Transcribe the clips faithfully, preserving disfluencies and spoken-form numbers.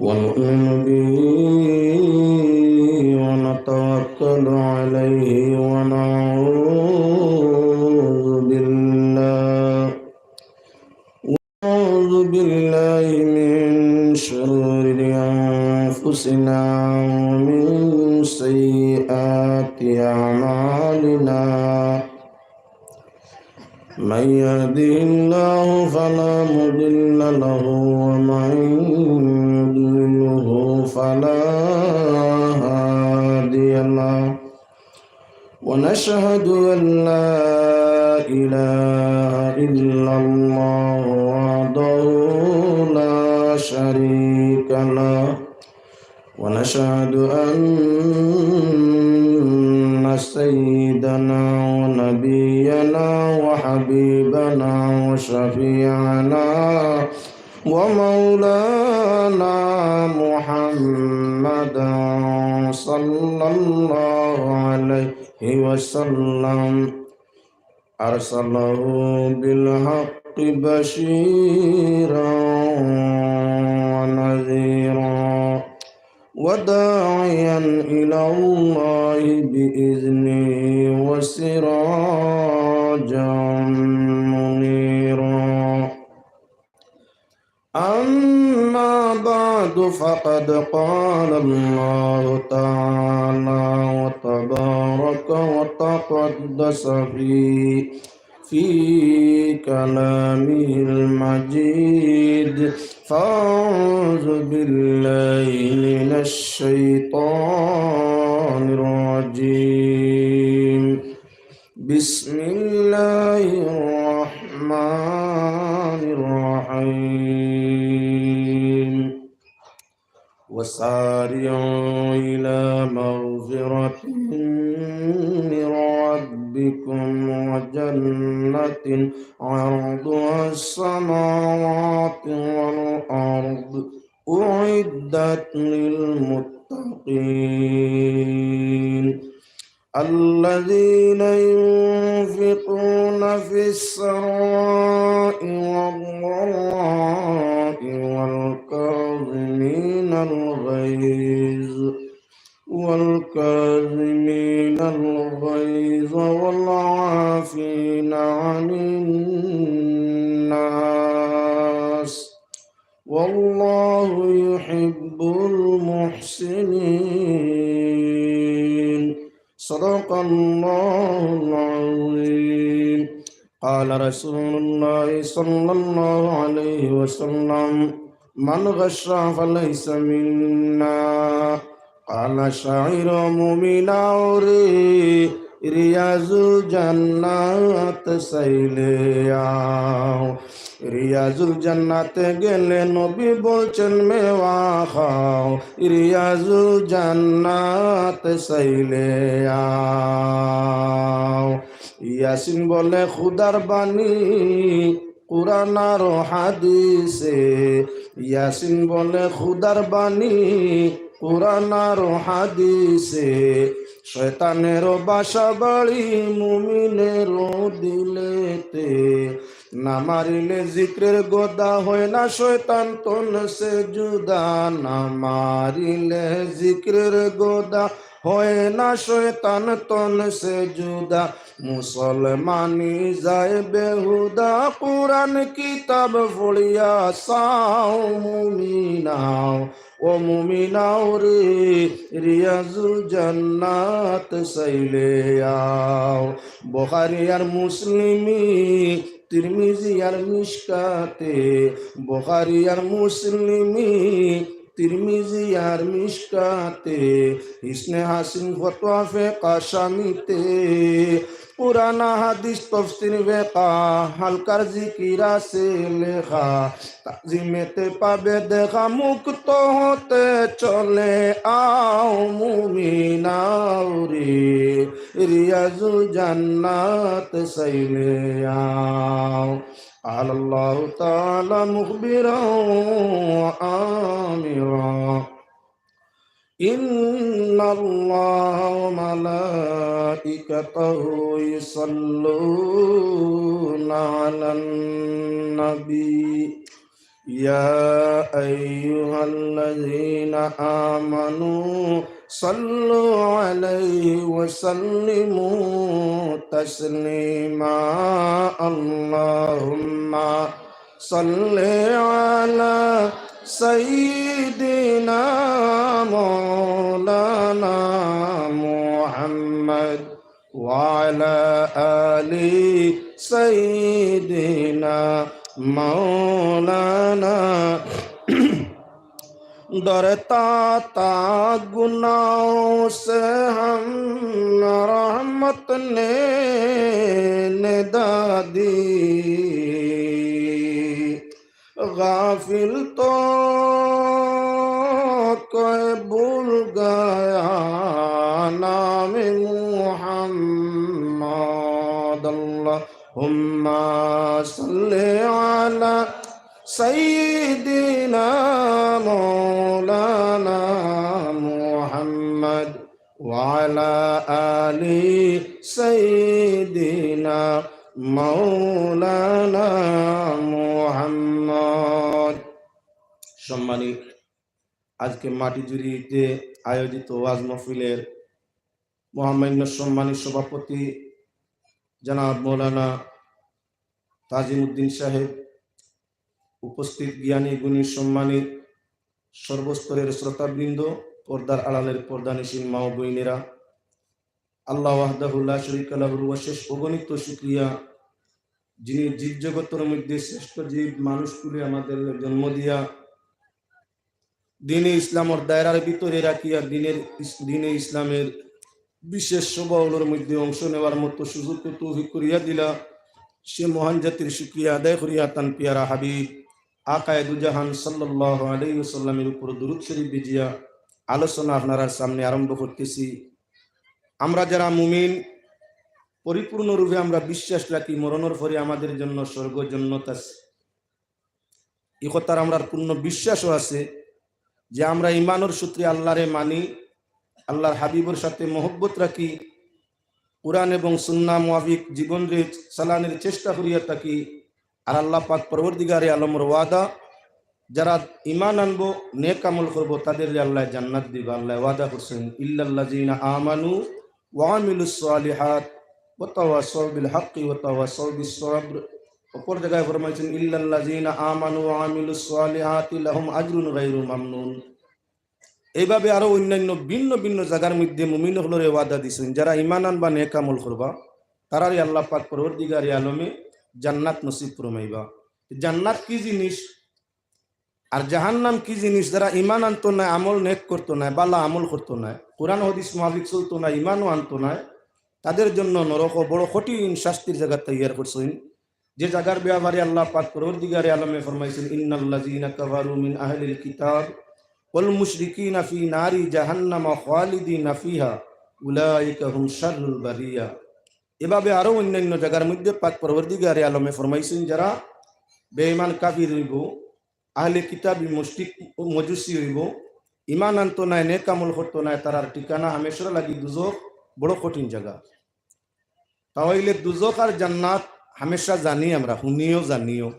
ونؤمن به ونتوكل عليه ونعوذ بالله، ونعوذ بالله من شرور أنفسنا ومن سيئات أعمالنا. من يهده الله فلا مضل له، ومن يضلله فلا هادي له. ونشهد أن لا إله إلا الله وحده لا شريك له، ونشهد أن سيدنا ونبينا وحبيبنا وشفيعنا ومولانا محمدا صلى الله عليه وسلم أرسله بالحق بشيرا ونذيرا وداعيا إلى الله بإذنه وسراجا منيرا. أما بعد، فقد قال الله تعالى وتبارك وتقدس في، في كلامه المجيد، فأعوذ بالله من الشيطان الرجيم. بسم الله الرحمن الرحيم. وسارعوا إلى مغفرة من ربكم وجنة عرضها السماوات والأرض أعدت للمتقين الذين ينفقون في السراء والضراء والكاظمين الغيظ، والكاظمين الغيظ والعافين عن الناس، والله يحب المحسنين. صدق الله العظيم. قال رسول الله صلى الله عليه وسلم: من غش فليس منا. قال شاعر: মুমিন অও রে, রিয়াজুল জান্নাত চাইলে আও। রিয়াজুল জান্নাতে গেলে নবী বলছেন মেওয়া খাও, রিয়াজুল জান্নাত চাইলে আও। ইয়াসিন বলে খুদার বাণী, কোরআন আর হাদিসে। ইয়াসিন বলে খুদার বাণী, কোরআন আর হাদিসে। শয়তানেরও বাসা বাড়ি মুমিনেরও দিলেতে। না মারিলে জিক্রের গদা হয় না শয়তান তন সে জুদা। না মারিলে জিক্রের গদা হয় না শয়তান তন সে জুদা। মুসলমানি যায় বেহুদা, কোরআন কিতাব পড়িয়া চাও মুমিন অও। ও মুমিন অও রে, রিয়াজুল জান্নাত চাইলে আও। বুখারী আর মুসলিমি, তিরমিজি আর মিশকাতে, বুখারী আর মুসলিমি, তিরমিজি আর মিশকাতে, হিসনে হাসিন ফতোয়া ফেকা শামিতে, পুরানা হাদিস তফসির ফেকা, হালকার জিকির আছে লেখা, তাজিমেতে পাবে দেখা, মুক্ত হতে চলে আও মুমিন অও রে, রিয়াজুল জান্নাত চাইলে আও। قال الله تعالى مخبرا وآمرا: إن الله وملائكته يصلون على النبي، يا أيها الذين آمنوا صلوا عليه وسلموا تسليما. اللهم صل على سيدنا مولانا محمد وعلى آل سيدنا مولانا۔ درتا تھا گناہوں سے ہم، رحمت نے ندا دی۔ غافل تو کوئی بھول گیا نام محمد۔ اللهم صل على سيدنا مولانا محمد وعلى آل سيدنا مولانا محمد। সম্মানিত, আজকে মাটিজুড়িতে আয়োজিত ওয়াজ মাহফিলের মহামান্য সম্মানিত সভাপতি জনাব মৌলানা তাজিম উদ্দিন সাহেব, উপস্থিত জ্ঞানী গুণী সম্মানিত সর্বস্তরের শ্রোতাবৃন্দ, পর্দার আড়ালের পর্দানিশীন মা ও বোনেরা, আল্লাহ ওয়াহদাহু লা শরীকা লাহুর অশেষ অগণিত শুকরিয়া, যিনি জীব জগতের মধ্যে শ্রেষ্ঠ জীব মানুষ কুলে আমাদের জন্ম দিয়া, দ্বীনে ইসলামর দায়রার ভিতরে রাখিয়া দ্বীনের ইস-, দ্বীনে ইসলামের বিশেষ সভাগুলোর মধ্যে অংশ নেওয়ার মতো সুযোগ ও তৌফিক করিয়া দিলা, সে মহান জাতির শুকরিয়া আদায় করিয়া তান পিয়ারা হাবিব আকায়ে দুজাহান সাল্লাল্লাহু আলাইহি ওয়াসাল্লামের উপর দুরূদ শরীফ ভিজিয়া আলোচনা আপনারার সামনে আরম্ভ করতেছি। আমরা যারা মুমিন, পরিপূর্ণ রূপে আমরা বিশ্বাস রাখি মরণর পরে আমাদের জন্য স্বর্গ জন্নত আছে। ই কথার আমরার পূর্ণ বিশ্বাসও আছে যে আমরা ইমানর সূত্রে আল্লাহরে মানি, আল্লাহর হাবিবর সাথে মহব্বত রাখি, কোরআন এবং সুন্নাহ মুআফিক জীবন রে চালানির চেষ্টা করিয়া থাকি। আর আল্লাহ পাক পরওয়ারদিগারে আলমর ওয়াদা, যারা ইমান আনবো, নেক আমল করবো, তাদেররে আল্লাহ জান্নাত দিবা। আল্লাহ ওয়াদা করছেন, "ইল্লাল্লাযীনা আমানু ওয়া আমিলুস সালিহাত ওয়া তাওয়াসাউ বিল হাক্কি ওয়া তাওয়াসাউ বিস সাবর।" অপর জায়গায় ফরমাইছেন, "ইল্লাল্লাযীনা আমানু ওয়া আমিলুস সালিহাতি লাহুম আজরুন গায়রু মামনুন।" এইভাবে আরো অন্যান্য ভিন্ন ভিন্ন জায়গার মধ্যে মুমিন অকলরে ওয়াদা দিছেন, যারা ইমান আনবা, নেক আমল করবা, তারারে আল্লাহ পাক পরওয়ারদিগারে আলমে জান্নাত নসিব ফরমাইবা। জান্নাত কি জিনিস? আর জাহান্নাম কি জিনিস? যারা ইমান আনতো নায়, আমল নেক করতো নায়, বালা আমল করতো নায়, কোরআন হাদিস মুআফিক চলতো নায়, ইমানও আনতো নায়, তাদের জন্য নরক বড় কঠিন শাস্তির জায়গা তৈয়ার করছেন। যে জায়গার ব্যাপারে আল্লাহ পাক পরওয়ারদিগারে আলমে ফরমাইছেন, "ইন্নাল্লাযীনা কাফারু মিন আহলিল কিতাব ওয়াল মুশরিকিনা ফি নারি জাহান্নামা খালিদিনা ফিহা উলাইকা হুম শাররুল বারিয়া।" এভাবে আরো অন্যান্য জায়গার মধ্যে পাক পরওয়ারদিগারে আলমে ফরমাইছেন, যারা বেঈমান কাফির হইব, আহলে কিতাবি মুশরিক ও মজুসি হইব, ইমান আনতো নায়, নেক আমল করতো নায়, তারার ঠিকানা হামেশার লাগি দুজখ, বড় কঠিন জায়গা। তাহলে দুজখ আর জান্নাত হামেশা জানি আমরা, হুনিও জানিও।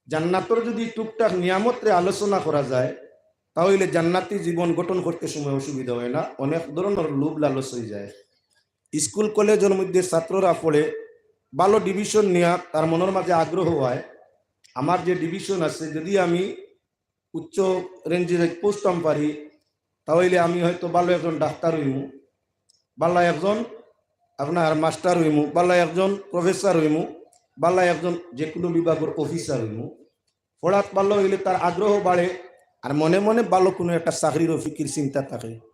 জান্নাতর যদি টুকটাক নিয়ামতরে আলোচনা করা যায়, তাহলে জান্নাতি জীবন গঠন করতে সময় অসুবিধা হয় না, অনেক ধরনের লোভ লালচ হয়ে যায়। স্কুল কলেজের মধ্যে ছাত্ররা পড়ে, ভালো ডিভিশন নিয়া তার মনের মাঝে আগ্রহ হয়, আমার যে ডিভিশন আছে, যদি আমি উচ্চ রেঞ্জে পৌঁছতাম পারি, তাহলে আমি হয়তো ভালো একজন ডাক্তার হইমু, ভালো একজন আপনার মাস্টার হইমু, ভালো একজন প্রফেসর হইমু, ভালো একজন যে কোনো বিভাগের অফিসার হইমু। পড়াত ভালো হইলে তার আগ্রহ বাড়ে, আর মনে মনে ভালো কোনো একটা চাকরিরও ফিকির চিন্তা থাকে।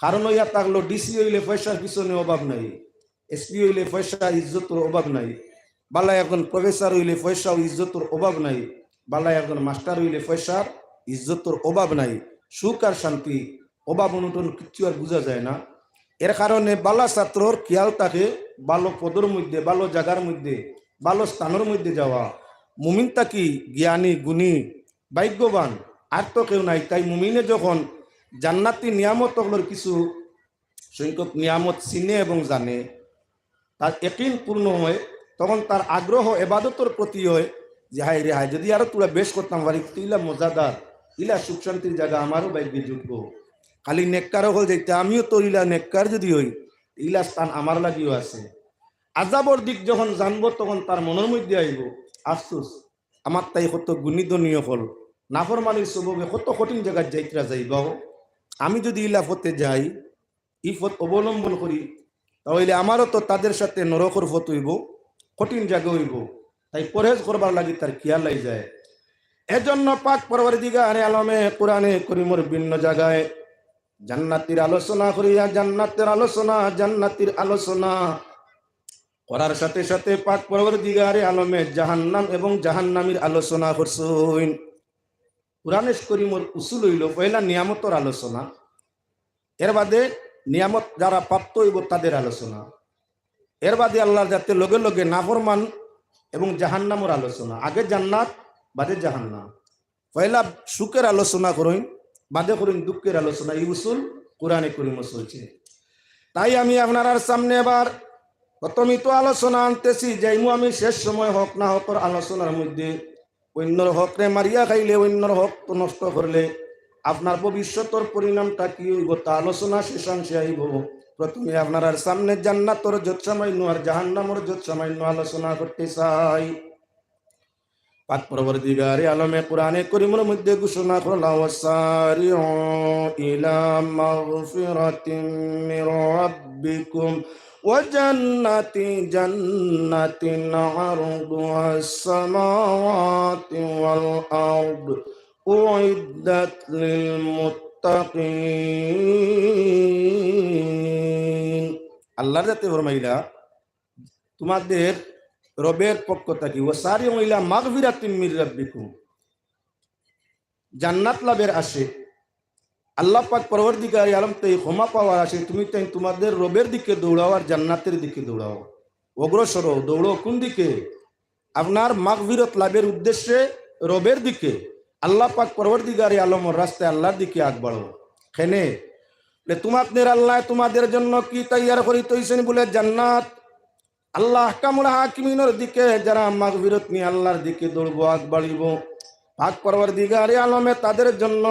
কারণ হইয়া থাকলো, ডিসি হইলে পয়সার পিছনে অভাব নাই, এসপি হইলে পয়সা ইজ্জতর অভাব নাই, বালা একজন প্রফেসর হইলে পয়সা ও ইজ্জতর অভাব নাই, বালা একজন মাস্টার হইলে পয়সার ইজ্জতর অভাব নাই। সুখ আর শান্তি, অভাব অনটন কিচ্ছু আর বুঝা যায় না। এর কারণে বালা ছাত্রর খেয়াল থাকে ভালো পদর মধ্যে, ভালো জায়গার মধ্যে, ভালো স্থানর মধ্যে যাওয়া। মুমিন থাকি জ্ঞানী, গুণী, ভাগ্যবান আর তো কেউ নাই। তাই মুমিনে যখন জান্নাতি নিয়ামত অকলর কিছু সংখ্যক নিয়ামত চিনে এবং জানে, তার একিন পূর্ণ হয়, তখন তার আগ্রহ এবাদতর প্রতি হয়, যে হায় রে হায়, যদি আরো থুড়া বেশ করতাম পারি, তো ইলা মজাদার, ইলা সুখ শান্তির জাগা আমারও ভাগ্যে জুটবো। খালি নেককার অকল যাইতা, আমিও তো ইলা নেককার যদি হই, ইলা স্থান আমার লাগিও আছে। আজাবর দিক যখন জানবো, তখন তার মনর মধ্যে আইবো, আফসোস, আমার তাই কত গুণী ধনী অকল, নাফরমানির সববে কত কঠিন জাগাত যাইতরা যাইবাও। আমি যদি ইলা পথে যাই, ই পথ অবলম্বন করি, তাহলে আমারও তো তাদের সাথে নরকর পথ হইব, কঠিন জাগা হইব। তাই পরহেজ করবার লাগি তার খিয়াল আই যায়। এজন্য পাক পরওয়ারদিগারে আলমে কোরআনে করিমর ভিন্ন জাগায় জান্নাতির আলোচনা করিয়া জান্নাতের আলোচনা, জান্নাতির আলোচনা করার সাথে সাথে পাক পরওয়ারদিগারে আলমে জাহান্নাম এবং জাহান্নামীর আলোচনা করছইন। কোরআনে করিমর উসুল হইল পয়লা নিয়ামতর আলোচনা, এর বাদে নিয়ামত যারা প্রাপ্ত হইব তাদের আলোচনা, এর বাদে আল্লাহর জাতে লগে লগে নাফরমান এবং জাহান্নামর আলোচনা। আগে জান্নাত, বাদে জাহান্নাম। পয়লা সুখের আলোচনা করইন, বাদে করইন দুঃখের আলোচনা। এই উসুল কোরআনে করিমো চলছে। তাই আমি আপনারার সামনে এবার প্রথমই তো আলোচনা আনতেছি, যাইমু আমি শেষ সময় হক না হকর আলোচনার মধ্যে। অন্যর হকরে মারিয়া খাইলে, অন্যর হক তো নষ্ট করলে, আপনার ভবিষ্যতর পরিণামটা কি হইব, তা আলোচনা শেষাংশে আইব। প্রথমে আপনারার সামনে জান্নাতর যৎসামান্য আর জাহান্নামর যৎসামান্য আলোচনা করতে চাই। পাক পরওয়ারদিগারে আলমে কোরআনে করিমর মধ্যে ঘোষণা করলা, "ওয়াসারিউ ইলা মাগফিরাতিম মির রাব্বিকুম ওয়া জান্নাতি, জান্নাতিন আরদুহাস সামাওয়াতু ওয়াল আরদ উইদ্দাত লিল মুত্তাকিন।" আল্লাহর জাতে ফরমাইলা, তোমাদের রবের পক্ষ থাকি, "ওয়াসারিউ ইলা মাগফিরাতিম মির রাব্বিকুম।" জান্নাত লাভের আশে, আল্লাহ পাক পরওয়ারদিগারে আলম তাই ক্ষমা পাওয়ার আশে তুমি তাই তোমাদের রবের দিকে দৌড়াও আর জান্নাতের দিকে দৌড়াও, অগ্রসর হও, দৌড়ো। কোন দিকে? আপনার মাগফিরত লাভের উদ্দেশ্যে রবের দিকে, আল্লাহ পাক পরওয়ারদিগারে আলমর রাস্তায় আল্লাহর দিকে আগ বাড়ো। কেনে? বলে, তোমাদের আল্লাহ তোমাদের জন্য কি তৈয়ার করি তৈছেন? বলে, জান্নাত। আল্লাহ আহকামুল হাকিমিনর দিকে যারা মাগফিরত নিয়ে আল্লাহর দিকে দৌড়বো, আগ বাড়িব, পাক পরওয়ারদিগারে আলমে তাদের জন্য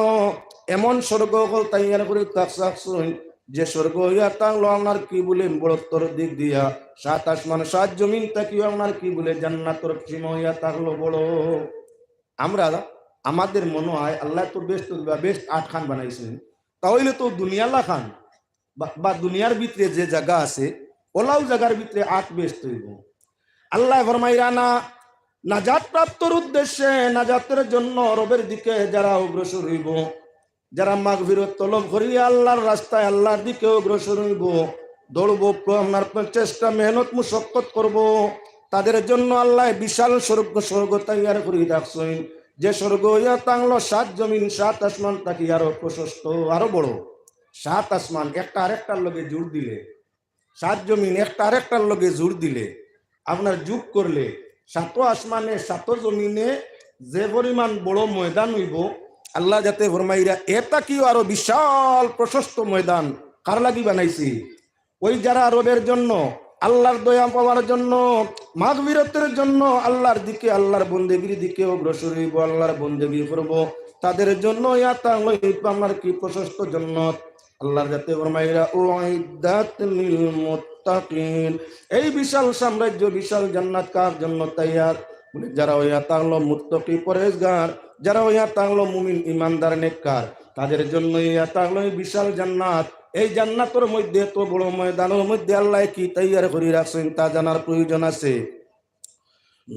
এমন স্বর্গ অকল তৈয়ার করি রাখছইন, যে স্বর্গ ইয়া থাকলো আপনার কি বলে বড়ত্বর দিক দিয়া, সাত আসমান সাত জমিন থাকিও আপনার কি বলে জান্নাতর সীমা ইয়া থাকলো বড়। আমরা, আমাদের মনে হয় আল্লাহ তো বেহেশত দিবা, বেহেশত আটখান বানাইছেন, তাহলে তো দুনিয়া লাখান বা, বা দুনিয়ার ভিতরে যে জাগা আছে, ওলাও জাগার ভিতরে আট বেহেশত হইব। আল্লাহ ফরমাইরা না, নাজাত প্রাপ্তর উদ্দেশ্যে, নাজাতের জন্য রবের দিকে যারা অগ্রসর হইব, যারা মাগফিরত তলব করিয়া আল্লাহর রাস্তায় আল্লাহর দিকে অগ্রসর হইব, দৌড়ব, প্র-, আপনার প্রচেষ্টা, মেহনত, মুশক্কত করব, তাদের জন্য আল্লাহ বিশাল স্বর্গ, স্বর্গ তৈয়ার করি রাখছইন, যে স্বর্গ ইয়া থাকলো সাত জমিন, সাত আসমান থাকি আরো প্রশস্ত, আরো বড়। সাত আসমান একটা আরেকটার লগে জোড় দিলে, সাত জমিন একটা আরেকটার লগে জোড় দিলে, আপনার যোগ করলে, সাত আসমানে, সাত জমিনে যে পরিমাণ বড় ময়দান হইব, আল্লাহ যাতে ফরমাইরা, এ থাকিও আরো বিশাল প্রশস্ত ময়দান কার লাগি বানাইছি? ওই যারা রবের জন্য, আল্লাহর দয়া পাওয়ার জন্য, মাগফিরতের জন্য আল্লাহর দিকে, আল্লাহর বন্দেগীর দিকে অগ্রসর হইব, আল্লাহর বন্দেগী করব, তাদের জন্য ইয়া থাকলো আপনার কি প্রশস্ত জান্নাত। আল্লাহর যাতে ফরমাইরা, "উইদ্দাত লিল মুত্তাকিন।" এই বিশাল সাম্রাজ্য, বিশাল জান্নাত কার জন্য তৈয়ার? বলে, যারা হইয়া থাকলো মুত্তাকি পরহেজগার, যারা হইয়া থাকলো মুমিন ইমানদার নেককার, তাদের জন্য ইয়া থাকলো এই বিশাল জান্নাত। এই জান্নাতর মধ্যে, এত বড় ময়দানর মধ্যে আল্লাহ কি তৈয়ার করি রাখছইন, তা জানার প্রয়োজন আছে।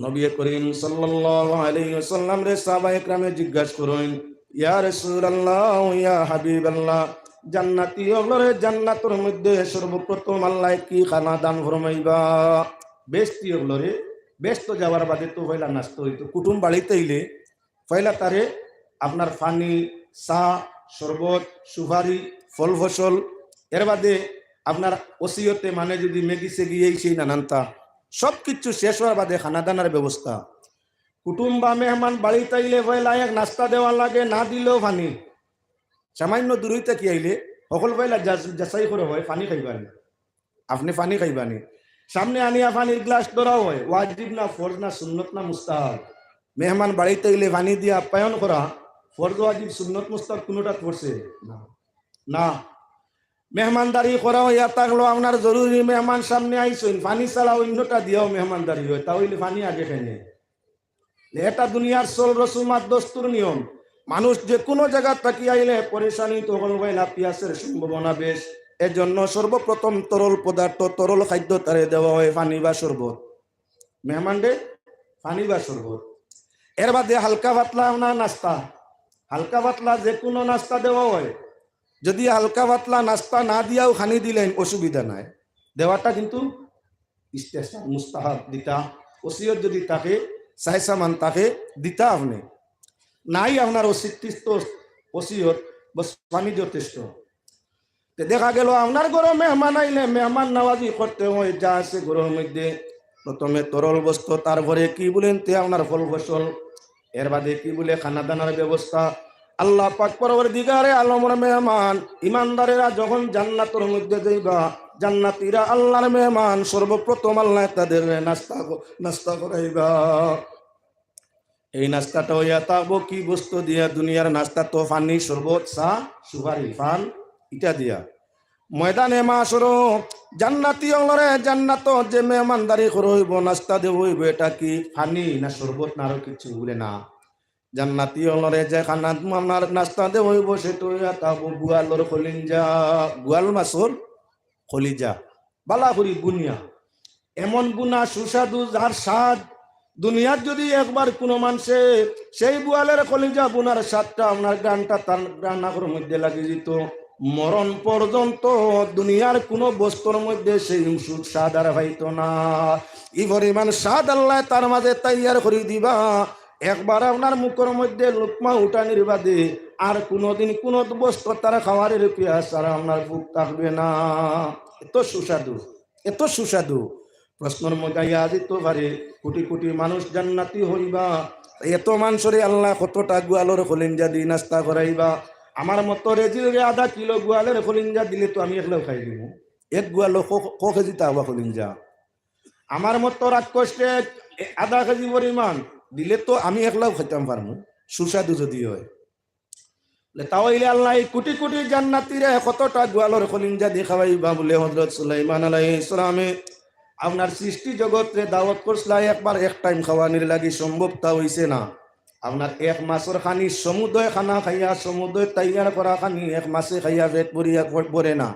নবী করিম সাল্লাল্লাহু আলাইহি ওয়াসাল্লামরে সাহাবা একরামে জিজ্ঞাসা করইন, "ইয়া রাসূলুল্লাহ, ইয়া হাবিবাল্লাহ, জান্নাতি অকলরে জান্নাতর মধ্যে সর্বপ্রথম আল্লাহ কি খানা দান ফরমাইবা?" বেহেশতি অকলরে, বেহেশত যাওয়ার বাদে তো পয়লা নাস্তা হইতো, কুটুম বাড়িত আইলে পয়লা তারে আপনার পানি, চা, শরবত, সুপারি, ফল ফসল, এর বাদে আপনার ওসিয়তে মানে যদি ম্যাগি সেগি এই সেই নানানতা, সব কিছু শেষ হওয়ার বাদে খানা দানার ব্যবস্থা। কুটুম বা মেহমান বাড়িত আইলে পয়লা এক নাস্তা দেওয়া লাগে, না দিলেও পানি। সামান্য দূরই থাকি আইলে হকল পয়লা যাচ-, যাচাই করে হয়, পানি খাইবা নি? আপনি পানি খাইবা নি? সামনে আনিয়া পানির গ্লাস ধরাও হয়, ওয়াজিব না, ফরজ না, সুন্নত না, মুস্তাহাব? মেহমান বাড়িত আইলে পানি দিয়া আপ্যায়ন করা ফরজ, ওয়াজিব, সুন্নত, মুস্তাহাব কুনুটাত পড়ছে না। না, মেহমানদারি করা অইয়া থাকলো আপনার জরুরি, মেহমান সামনে আইছইন, পানি ছাড়া অইন্যটা দিয়াও মেহমানদারি অয়, তা অইলে পানি আগে কেনে? এটা দুনিয়ার চল রসুমাত, দস্তুর নিয়ম। মানুষ যেকুনু জাগা থাকি আইলে পরেশানিত পড়িবো, লাপিয়াসের সম্ভাবনা বেশ। এজন্য সর্বপ্রথম তরল পদার্থ, তরল খাদ্য তারে দেওয়া অয় পানি বা শরবত। মেহমানরে পানি বা শরবত। এর বাদে হালকা পাতলা আপনার নাস্তা, হালকা পাতলা যেকুনু নাস্তা দেওয়া অয়। যদি হালকা পাতলা নাস্তা না দিয়াও পানি দিলাইন, অসুবিধা নাই, দেওয়াটা কিন্তু ইস্তেহসান, মুস্তাহাব দিতা। ওসিয়ত যদি থাকে, সায় সামান থাকে, দিতা আপনে। নাই আপনার অস্তিত্ব, ওসিয়ত, বস পানি যথেষ্ট। তে দেখা গেল আপনার ঘরো মেহমান আইলে মেহমান নওয়াজি করতে অয়, যা আছে ঘরর মধ্যে, প্রথমে তরল বস্তু, তারপরে কি বলেন তে আপনার ফল ফসল, এর বাদে কি বলে খানা দানার ব্যবস্থা। আল্লাহ পাক পরওয়ারদিগারে আলমর মেহমান, ইমানদারেরা যখন জান্নাতর মধ্যে যাইবা, জান্নাতীরা আল্লাহর মেহমান, সর্বপ্রথম আল্লায় তাদেররে নাস্তা ক-, নাস্তা করাইবা। এই নাস্তাটা অইয়া থাকবো কি বস্তু দিয়া? দুনিয়ার নাস্তা তো পানি, শরবত, চা, সুপারি, পান, ইটা দিয়া। ময়দানে মাশরো জান্নাতী অকলরে জান্নাতো যে মেহমানদারি করা অইবো, নাস্তা দেওয়া অইবো, এটা কি পানি না শরবত না আরো কিছু? বলে না, জান্নাতী অকলরে যে খানা আপনার নাস্তা দেওয়া অইবো, সেটা অইয়া থাকবো গুয়ালর কলিঞ্জা, গুয়াল মাছর কলিজা, বালা করি বুনিয়া, এমন বুনা সুস্বাদু যার স্বাদ দুনিয়াত যদি একবার কুনু মানষে সেই গুয়ালর কলিজা বুনার স্বাদটা আপনার ঘ্রাণটা তার ঘ্রাণর মধ্যে লাগি যিত, মরণ পর্যন্ত দুনিয়ার কুনু বস্তুর মধ্যে সেই সুস্বাদ আর পাইতো না। ই পরিমাণ স্বাদ আল্লায় তার মাঝে তৈয়ার করি দিবা, একবার আপনার মুখর মধ্যে লুকমা উঠানির বাদে আর কুনুদিন কুনু বস্তু তার খাওয়ার পিয়াস আর আপনার ভুক থাকবে না। এত সুস্বাদু, এত সুস্বাদু। প্রশ্নর মধ্যে আইয়া যিত পারে, কোটি কোটি মানুষ জান্নাতী অইবা, এত মানষরে আল্লায় কতটা গুয়ালর কলিঞ্জা দি নাস্তা করাইবা? আমার মতো রেজিলরে আধা কিলো গুয়ালর কলিঞ্জা দিলে তো আমি একলাও খাই দিমু। এক গুয়ালো ক-, ক কেজি তা অইবা কলিঞ্জা? আমার মতো রাক্ষসরে এক, এ, আধা কেজি পরিমাণ দিলে তো আমি একলাও খাইতাম পারমু, সুস্বাদু যদি অয়। বলে, তা অইলে আল্লায় কোটি কোটি জান্নাতীরে কতটা গুয়ালর কলিঞ্জা দি খাওয়াইবা? বলে, হযরত সুলাইমান আলাইহিস সালামে আপনার সৃষ্টি জগতরে দাওয়াত করছিলা, একবার এক টাইম খাওয়ানির লাগি সম্ভব তা অইছে না। আপনার এক মাসর খানি সমুদয় খানা খাইয়া, সমুদয় তৈয়ার করা খানি এক মাসে খাইয়া পেট ভরিয়া ভ-, ভরে না।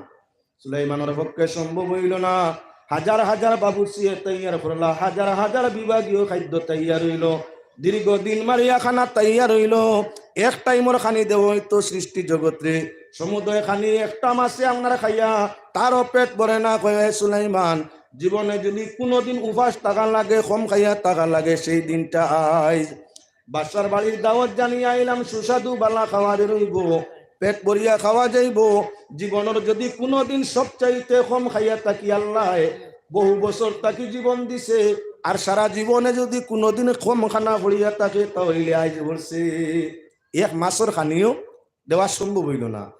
সুলাইমানর পক্ষে সম্ভব অইলো না। হাজার হাজার বাবুর্চিয়ে তৈয়ার করলা, হাজার হাজার বিভাগীয় খাদ্য তৈয়ার অইলো, দীর্ঘ দিন মারিয়া খানা তৈয়ার অইলো। এক টাইমর খানি দেওয়া অইতো সৃষ্টি জগতরে, সমুদয় খানি একটা মাসে আপনার খাইয়া তারও পেট ভরে না। কয়, "হে সুলাইমান, জীবনে যদি কুনুদিন উপাস থাকা লাগে, কম খাইয়া থাকা লাগে, সেই দিনটা আইজ।" বাদশার বাড়ির দাওয়াত জানিয়া আইলাম, সুস্বাদু বালা খাওয়ার অইবো, পেট ভরিয়া খাওয়া যাইবো। জীবনর যদি কুনুদিন সবচাইতে কম খাইয়া থাকি, আল্লায় বহু বছর থাকি জীবন দিছে, আর সারা জীবনে যদি কুনুদিন কম খানা পড়িয়া থাকে, তা অইলে আইজ পড়ছে। এক মাসর খানিও দেওয়া সম্ভব অইলো না।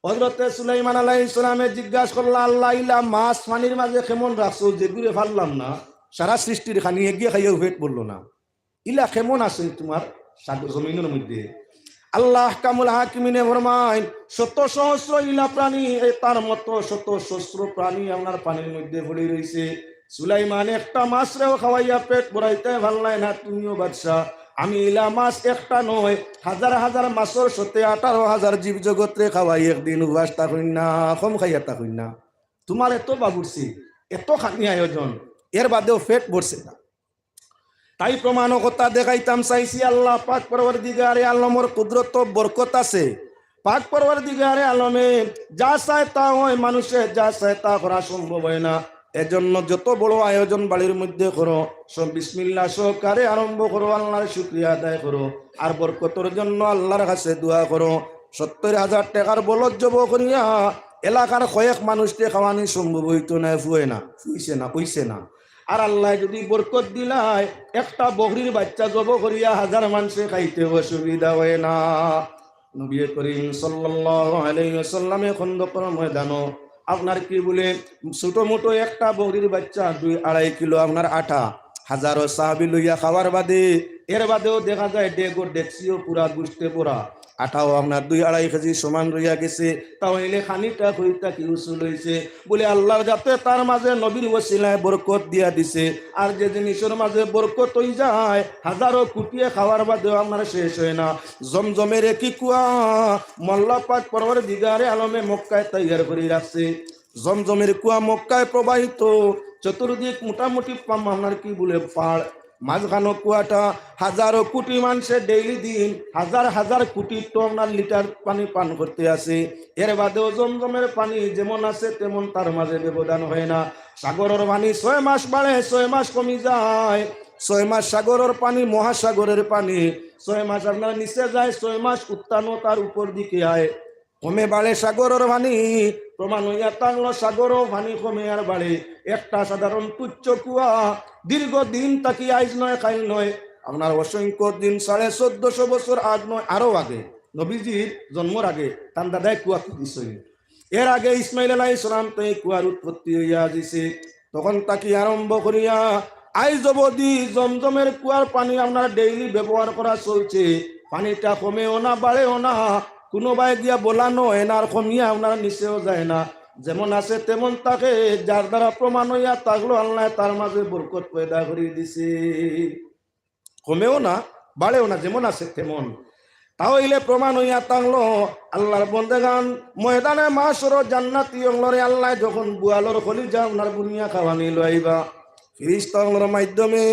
হযরতে সুলাইমান আলাইহিস সালামে জিজ্ঞাসা করলা, "আল্লাহ, ইলা মাছ পানির মাঝে কেমন রাখছো, যেগুরে পারলাম না, সারা সৃষ্টির খানি এগিয়ে খাইয়াও পেট ভরলো না।" ইলা কেমন আছইন তুমার সাগর জমিনর মধ্যে? আল্লাহ আহকামুল হাকিমিনে ফরমাইন, শত সহস্র ইলা প্রাণী, এ তার মতো শত সহস্র প্রাণী আপনার পানির মধ্যে পড়ি রইছে। সুলাইমান একটা মাছরেও খাওয়াইয়া পেট ভরাইতে পারলায় না, তুমিও বাদশা, আমি ইলা মাছ একটা নয়, হাজার হাজার মাছর সাথে আঠারো হাজার জীব জগতরে খাওয়াই, একদিন উপাস থাকইন না, কম খাইয়া থাকইন না। তুমার এত বাবুর্চি, এত খানি আয়োজন, এর বাদেও পেট ভরছে না। তাই প্রমাণ কথা দেখাইতাম চাইছি, আল্লাহ পাক পরওয়ারদিগারে আলমর কুদরত বরকত আছে। পাক পরওয়ারদিগারে আলমে যা চায় তা হয়, মানুষে যা চায় তা করা সম্ভব হয় না। এজন্য যত বড় আয়োজন বাড়ির মধ্যে করো, সব বিসমিল্লাহ সহকারে আরম্ভ করো, আল্লাহর শুকরিয়া আদায় করো, আর বরকতর জন্য আল্লাহর কাছে দোয়া করো। সত্তর হাজার টেকার বলদ জব করিয়া এলাকার কয়েক মানুষরে খাওয়ানি সম্ভব হইতো না, ফুয়ে না, ফুইছে না, হইছে না। আর আল্লায় যদি বরকত দিলায়, একটা বকরির বাচ্চা জব করিয়া হাজার মানষে খাইতে অসুবিধা হয় না। নবী করিম সাল্লাল্লাহু আলাইহি ওয়াসাল্লামে খন্দকর ময়দানো আপনার কি বলে, ছোট মোটো একটা বকরির বাচ্চা দুই আড়াই কিলো আপনার আটা, হাজারো সাহাবি লইয়া খাওয়ার বাদে, এর বাদেও দেখা যায় ডেগো ডেকচিও পুরা গুস্তে ভরা, আটাও আপনার দুই আড়াই কেজি সমান রইয়া গেছে। তাহলে খানিটা কই থাকি উসুল অইছে? বলে, আল্লাহর জাতে তার মাঝে নবীর ওসিলায় বরকত দিয়া দিছে। আর যে জিনিসর মাঝে বরকত অই যায়, হাজারো কুটিয়ে খাওয়ার বাদেও আপনার শেষ হয় না। জমজমের একই কুয়া মল্লা পাক পরওয়ারদিগারে আলমে মক্কায় তৈয়ার করি রাখছে। জমজমের কুয়া মক্কায় প্রবাহিত, চতুর্দিক মোটামুটি পাম আপনার কি বলে পাড়, মাঝখানো কুয়াটা। হাজারো কুটি মানষে ডেইলি দিন হাজার হাজার কুটি টন আর লিটার পানি পান করতে আছে। এর বাদেও জমজমের পানি যেমন আছে তেমন, তার মাঝে ব্যবধান হয় না। সাগরর পানি ছয় মাস বাড়ে, ছয় মাস কমি যায়। ছয় মাস সাগরর পানি, মহাসাগরের পানি, ছয় মাস আপনার নিচে যায়, ছয় মাস উত্তানো তার উপর দিকে আয়। কমে বাড়ে সাগরর পানি, প্রমাণ অইয়া থাকলো সাগরও পানি কমে আর বাড়ে। একটা সাধারণ তুচ্ছ কুয়া দীর্ঘ দিন থাকি আইজ নয়, কাইল নয়, আপনার অসংখ্য দিন, সাড়ে চোদ্দশো বছর আগ নয়, আরো আগে, নবীজির জন্মর আগে তান দাদায় কুয়া খুঁদিছইন। এর আগে ইসমাইল আলাইহিস সালাম তো এই কুয়ার উৎপত্তি অইয়া দিছে। তখন থাকি আরম্ভ করিয়া আইজ অবধি জমজমের কুয়ার পানি আপনার ডেইলি ব্যবহার করা চলছে। পানিটা কমেও না, বাড়েও না, কোনোবায় গিয়া বলা নয় না, আর কমিয়া আপনার নিচেও যায় না, যেমন আছে তেমন থাকে। যার দ্বারা প্রমাণ অইয়া থাকলো আল্লায় তার মাঝে বরকত পয়দা করি দিছে। কমেও না, বাড়েও না, যেমন আছে তেমন। তাহলে প্রমাণ অইয়া থাকলো আল্লাহর বন্দেগান ময়দানে মাশরো জান্নাতি অকলরে আল্লায় যখন বুয়ালর কলিজা আপনার বুনিয়া খাওয়ানি লইবা, ফিরিস্তা অকলর মাধ্যমে,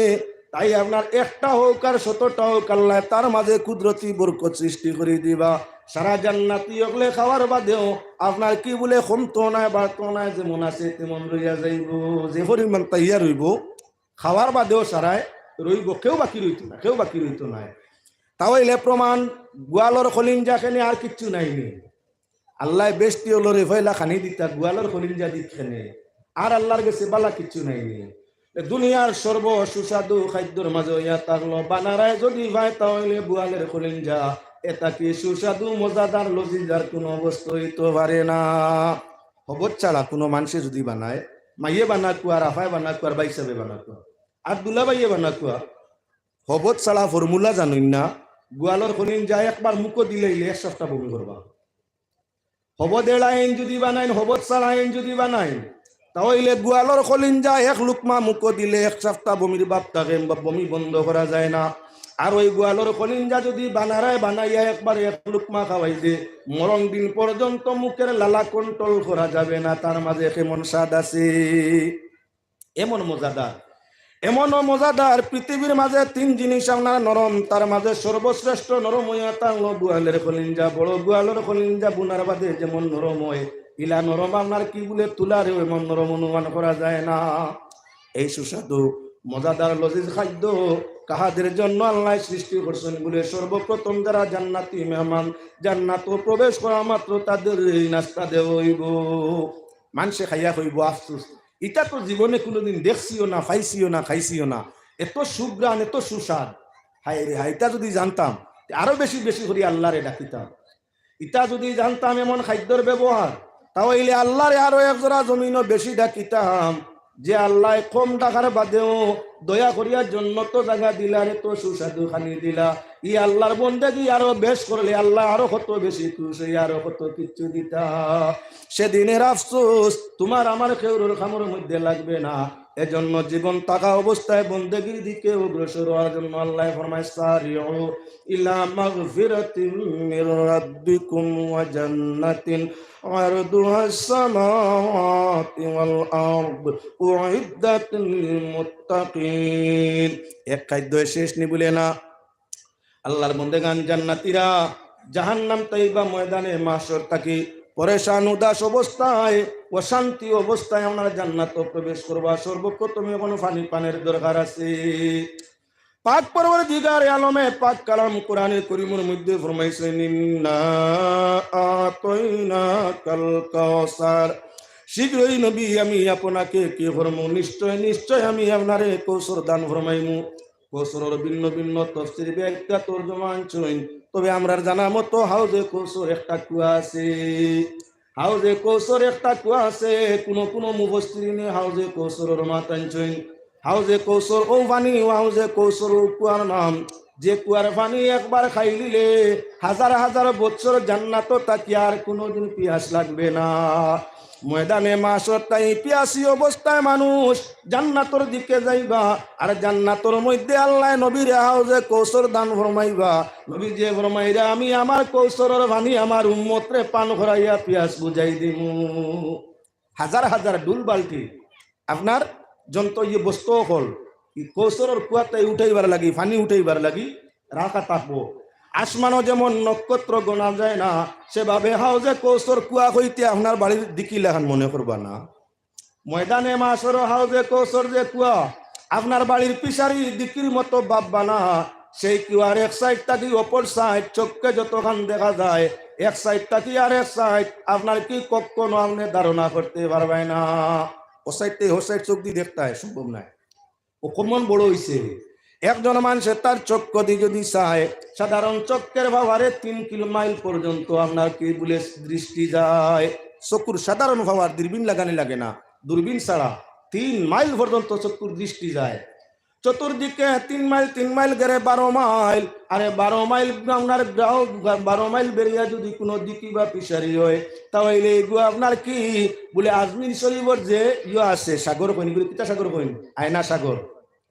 তাই আপনার একটা হোক আর শতটা হোক, আল্লায় তার মাঝে কুদরতি বরকত সৃষ্টি করি দিবা। সারা জান্নাতি অকলে খাওয়ার বাদেও আপনার কি বলে কমতো নায়, বাড়তো নায়, যেমন আছে তেমন রইয়া যাইবো। যে পরিমাণ তৈয়ার অইবো, খাওয়ার বাদেও সারায় রইবো, কেউ বাকি রইতো না, কেউ বাকি রইতো নায়। তাহলে প্রমাণ, গুয়ালর কলিঞ্জা খেনে আর কিচ্ছু নাইনি। আল্লায় বেহেস্তি অকলরে পয়লা খানি দিতা, গুয়ালর কলিঞ্জা দিত খেনে, আর আল্লাহর গেছে বালা কিচ্ছু নাইনি। এ দুনিয়ার সর্ব সুস্বাদু খাদ্যর মাঝে অইয়া থাকলো, বানারায় যদি পায় তাহলে বুয়ালের কলিঞ্জা, এটা কি সুস্বাদু, মজাদার, লজিজ আর কোনো অবস্থা অইতো পারে না। হবত ছাড়া কোনো মানষে যদি বানায়, মাইয়ে বানাকুয়া, আর আফায় বানাকুয়া, আর বাইসাবে বানাকুয়া, আর দুলাভাইয়ে বানাকুয়া, হবত ছাড়া ফর্মুলা জানইন না, গুয়ালর কলিঞ্জা একবার মুখো দিলাইলে এক সপ্তাহ বমি করবা। হবত এড়াইন যদি বানাইন, হবত ছাড়াইন যদি বানাইন, তাহলে গুয়ালর কলিঞ্জা এক লুকমা মুখো দিলে এক সপ্তাহ বমির ভাব থাকে, বা বমি বন্ধ করা যায় না। আর ওই গুয়ালর কলিঞ্জা যদি বানারায় বানাইয়া একবার এক লুকমা খাওয়াই দে, মরণ দিন পর্যন্ত মুখের লালা কন্ট্রোল করা যাবে না, তার মাঝে কেমন স্বাদ আছে। এমন মজাদার, এমনও মজাদার, পৃথিবীর মাঝে তিন জিনিস আপনার নরম, তার মাঝে সর্বশ্রেষ্ঠ নরম অইয়া থাকলো গুয়ালের কলিঞ্জা। বড় গুয়ালর কলিঞ্জা বুনার বাদে যেমন নরম হয়, ইলা নরম আপনার কি বলে তুলারেও এমন নরম অনুমান করা যায় না। এই সুস্বাদু মজাদার লজিজ খাদ্য কাহাদের জন্য আল্লায় সৃষ্টি করছেন বলে, সর্বপ্রথম যারা জান্নাতি মেহমান, জান্নাতো প্রবেশ করা মাত্র তাদের এই নাস্তা দেওয়া অইবো। মানষে খাইয়া কইবো, আফসোস, ইটা তো জীবনে কোনোদিন দেখছিও না, পাইছিও না, খাইছিও না। এত সুঘ্রাণ, এত সুস্বাদ। হায় রে হায়, ইটা যদি জানতাম, তে আরো বেশি বেশি করি আল্লাহরে ডাকিতাম। ইটা যদি জানতাম এমন খাদ্যর ব্যবহার, তাহলে আল্লাহরে আরো এক জোড়া জমিনও বেশি ডাকিতাম। যে আল্লায় কম ডাকার বাদেও দয়া করিয়া জন্নত জাগা দিলা, রে তো সুস্বাদু খানি দিলা। ই আল্লাহর বন্দেগি আরো বেশ করলে আল্লায় আরো কত বেশি খুশ অইয়া আরো কত কিচ্ছু দিতা। সেদিনের আফসোস তুমার আমার কেউরর কামর মধ্যে লাগবে না। এজন্য জীবন থাকা অবস্থায় বন্দেগির দিকে অগ্রসর হওয়ার জন্য আল্লায় ফরমায়, সারিউ ইলা মাগফিরাতিম মির রাব্বিকুম ওয়া জান্নাতিন আরদুহাস সামাওয়াতু ওয়াল আরদ উইদ্দাত লিল মুত্তাকিন। এক খাদ্যে শেষ নি বলে না। আল্লাহর বন্দেগান জান্নাতীরা জাহান্নাম তাইবা ময়দানে মাশর থাকি পরেশান উদাস অবস্থায়, অশান্তি অবস্থায় আপনারা জান্নাতো প্রবেশ করবা। সর্বপ্রথমে কোনো পানি পানের দরকার আছে। পাক পরওয়ারদিগারে আলমে পাক কালাম কোরআনে করিমর মধ্যে ফরমাইছেন, "ইন্না আ'তাইনাকাল কাউসার।" শীঘ্রই নবী আমি আপনাকে কি ফরমু? নিশ্চয়, নিশ্চয় আমি আপনারে কৌসর দান ফরমাইমু। কৌসরর ভিন্ন ভিন্ন তফসির ব্যাখ্যা তর্জমা আনছইন, তবে আমরার জানা মতো হাউজে কৌসর একটা কুয়া আছে। হাউজে কৌসর একটা কুয়া আছে। কুনু কুনু মুফাসসিরিনে হাউজে কৌসরর মাত আনছইন, হাউজে কৌসর অউ পানি, অউ হাউজে কৌসর অউ কুয়ার নাম, যে কুয়ার পানি একবার খাইলিলে হাজার হাজার বছর জান্নাতো থাকিয়া আর কুনুদিন পিয়াস লাগবে না। ময়দানে মাশরর তাই পিয়াসি অবস্থায় মানুষ জান্নাতর দিকে যাইবা, আর জান্নাতর মধ্যে আল্লায় নবীরে হাউজে কৌসর দান ফরমাইবা। নবীজিয়ে ফরমাইরা, "আমি আমার কৌসরর পানি আমার উম্মতরে পান করাইয়া পিয়াস বুঝাই দিমু।" হাজার হাজার ডুল বালতি আপনার যন্ত্র, ইয়ে বস্তু অকল, ই কৌসরর কুয়াত তাই উঠাইবার লাগি, পানি উঠাইবার লাগি রাখা থাকবো। আসমানো যেমন নক্ষত্র গণা যায় না, সেভাবে হাউজে কৌসর কুয়া হইতে আপনার বাড়ির দিকি লাখান মনে করবা না। ময়দানে মাশরো হাউজে কৌসর যে কুয়া, আপনার বাড়ির পিশারি দিকির মতো ভাববা না। সেই কুয়ার এক সাইড থাকি অপর সাইড চোখকে যতখান দেখা যায়, এক সাইড থাকি আর এক সাইড আপনার কি কখনো আপনি ধারণা করতে পারবেন না। ও সাইড থেকে ও সাইড চোখ দিয়ে দেখতে হয়, সম্ভব নয়। ও কমন বড় হইছে। একজন মানুষে তার চক্ষু দি যদি চায়, সাধারণ চক্ষের পাওয়ারে তিন কিলো মাইল পর্যন্ত আপনার কি বলে দৃষ্টি যায়। চক্ষুর সাধারণ পাওয়ার, দূরবীন লাগানি লাগে না, দূরবীন ছাড়া তিন মাইল পর্যন্ত চক্ষুর দৃষ্টি যায়। চতুর্দিকে তিন মাইল, তিন মাইল গেলে বারো মাইল, আরে বারো মাইল আপনার গ্রাহক, বারো মাইল বেরিয়া যদি কোনো দিকি বা পিশারি হয়, তাহলে এগু আপনার কি বলে আজমির শরীফর যে ইয়ে আছে, সাগর কইন, এগুলো কিতা সাগর কইন? আয়না সাগর।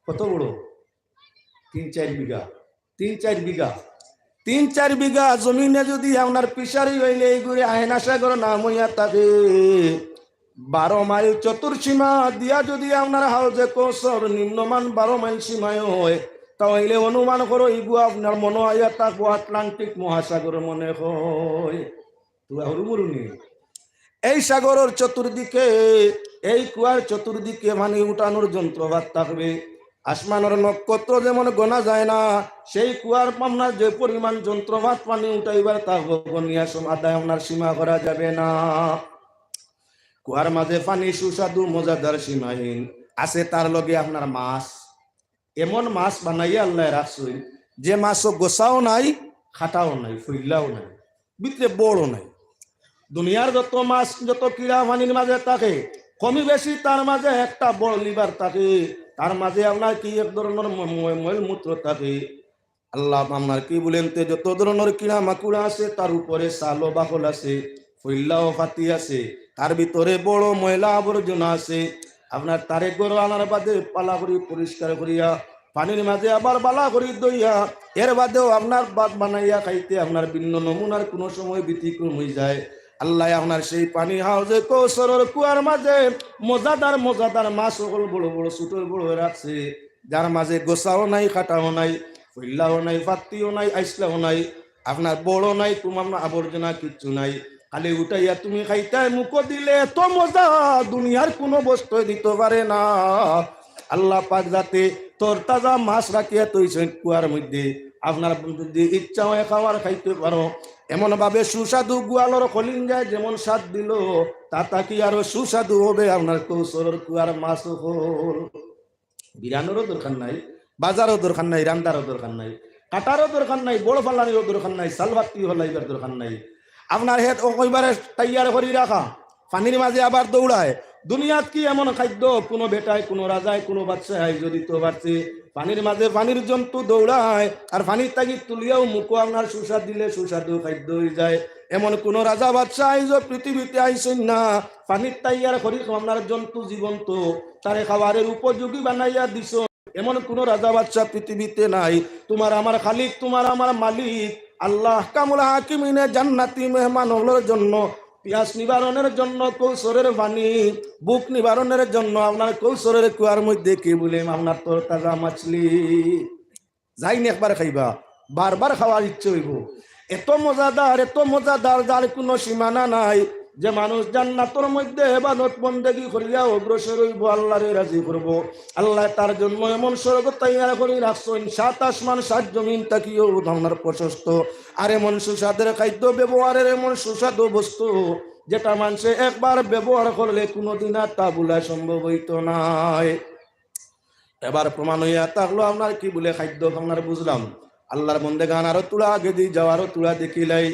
কত বড়? তিন চার বিঘা, তিন চার বিঘা, তিন চার বিঘা জমিনে যদি আপনার পিশারি হইলে এই ঘুরে আয়না সাগর নাম হইয়া থাকে। বারো মাইল চতুর্সীমা দিয়া যদি আপনার হাউজে কৌসর নিম্নমান বারো মাইল সীমায় হয়, তাহলে অনুমান করো ইগু আপনার মনো আইয়া থাকবো আটলান্টিক মহাসাগর মনে হয়। তুই হুরু মুরু নি। এই সাগরর চতুর্দিকে, এই কুয়ার চতুর্দিকে পানি উঠানোর যন্ত্রপাত থাকবে। আসমানর নক্ষত্র যেমন গণা যায় না, সেই কুয়ার পামনা যে পরিমাণ যন্ত্রপাত পানি উঠাইবার থাকবো, গনিয়া সম-, আদায় আপনার সীমা করা যাবে না। কুয়ার মাঝে পানি সুস্বাদু, মজাদার, সীমাহীন। আছে তার লগে আপনার মাছ। এমন মাছ বানাইয়া আল্লায় রাখছইন, যে মাছও গোছাও নাই, খাটাও নাই, ফইল্লাও নাই, ভিতরে বড়ও নাই। দুনিয়ার যত মাছ, যত কিড়া পানির মাঝে থাকে, কমি বেশি তার মাঝে একটা বড় লিভার থাকে, তার মাঝে আপনার কি এক ধরনের ম-, ম-, মলমূত্র থাকে। আল্লাহ আপনার কি বলেন, তে যত ধরনের কিড়া মাকুড়া আছে, তার উপরে সালো বাকল আছে, ফইল্লাও ফাতি আছে, তার ভিতরে বড় ময়লা আবর্জনা আছে। আপনার তারে গরো আনার বাদে পালা করি পরিষ্কার করিয়া পানির মাঝে আবার বালা করি দইয়া, এর বাদেও আপনার ভাত বানাইয়া খাইতে আপনার ভিন্ন নমুনার কোনো সময় ব্যতিক্রম হয়ে যায়। আল্লাহ আপনার সেই পানি হাউজে কৌসরর কুয়ার মাঝে মজাদার মজাদার মাছ সকল বড় বড়, ছোট বড় রাখছে, যার মাঝে গোছাও নাই, খাটাও নাই, ফইল্লাও নাই, ফাত্তিও নাই, আইসলাও নাই, আপনার বড় নাই, তোমার না আবর্জনা কিচ্ছু নাই। খালি উঠাইয়া তুমি খাইতায় মুখো দিলে এত মজা দুনিয়ার কোনো বস্তু দিতে পারে না। আল্লাহ পাক যাতে তরতাজা মাছ রাখিয়া থইছইন কুয়ার মধ্যে, আপনার যদি ইচ্ছা হয় খাওয়ার খাইতে পারো। এমন ভাবে সুস্বাদু গোয়ালর কলিঞ্জায় যেমন স্বাদ দিল, তা থাকি আরো সুস্বাদু হবে আপনার কৌসরর কুয়ার মাছ হল। বিরানোরও দরকার নাই, বাজারও দরকার নাই, রান্দারও দরকার নাই, কাটারও দরকার নাই, বড় ফালানিরও দরকার নাই, সালভাত্তি হলাইবার দরকার নাই। আপনার হেত ও কইবারে তৈয়ার করি রাখা, পানির মাঝে আবার দৌড়ায়। দুনিয়াত কি এমন খাদ্য কোনো বেটায়, কোনো রাজায়, কোনো বাদশায় আইজ দিতে পারছে? পানির মাঝে পানির জন্তু দৌড়ায়, আর পানির তাগি তুলিয়াও মুখো আপনার সুস্বাদ দিলে সুস্বাদু খাদ্য হয়ে যায়। এমন কোনো রাজা বাদশাহ আইজ পৃথিবীতে আইসইন না, পানির তৈয়ার করি আপনার জন্তু জীবন্ত, তারে খাবারের উপযোগী বানাইয়া দিছ। এমন কোনো রাজা বাদশাহ পৃথিবীতে নাই। তোমার আমার খালিক, তোমার আমার মালিক আল্লাহ আহকামুল হাকিমিনে জান্নাতি মেহমান হকলর জন্য, পিয়াস নিবারণের জন্য কৌসরের পানি, ভুক নিবারণের জন্য আপনার কৌসরের কুয়ার মধ্যে কি বলে আপনার তরতাজা মাছলি। যাইন একবার খাইবা, বারবার খাওয়ার ইচ্ছে হইব। এত মজাদার, এত মজাদার, যার কোনো সীমানা নাই। যে মানুষ জান্নাতর মধ্যে ইবাদত বন্দেগি করিয়া অগ্রসর হইব, আল্লাহরে রাজি করব, আল্লাহ তার জন্য এমন স্বর্গ তৈয়ার করি রাখছইন, সাত আসমান সাত জমিন থাকিও আপনার প্রশস্ত। আর এমন সুস্বাদের খাদ্য ব্যবহারের এমন সুস্বাদু বস্তু, যেটা মানুষে একবার ব্যবহার করলে কোনোদিন আর তা ভুলা সম্ভব হইতো নায়। এবার প্রমাণ হইয়া থাকলো আপনার কি বলে খাদ্য আপনার বুঝলাম। আল্লাহর বন্দেগান আরো তুলা আগে দি যাও, আরো তুলা দেখিলাই।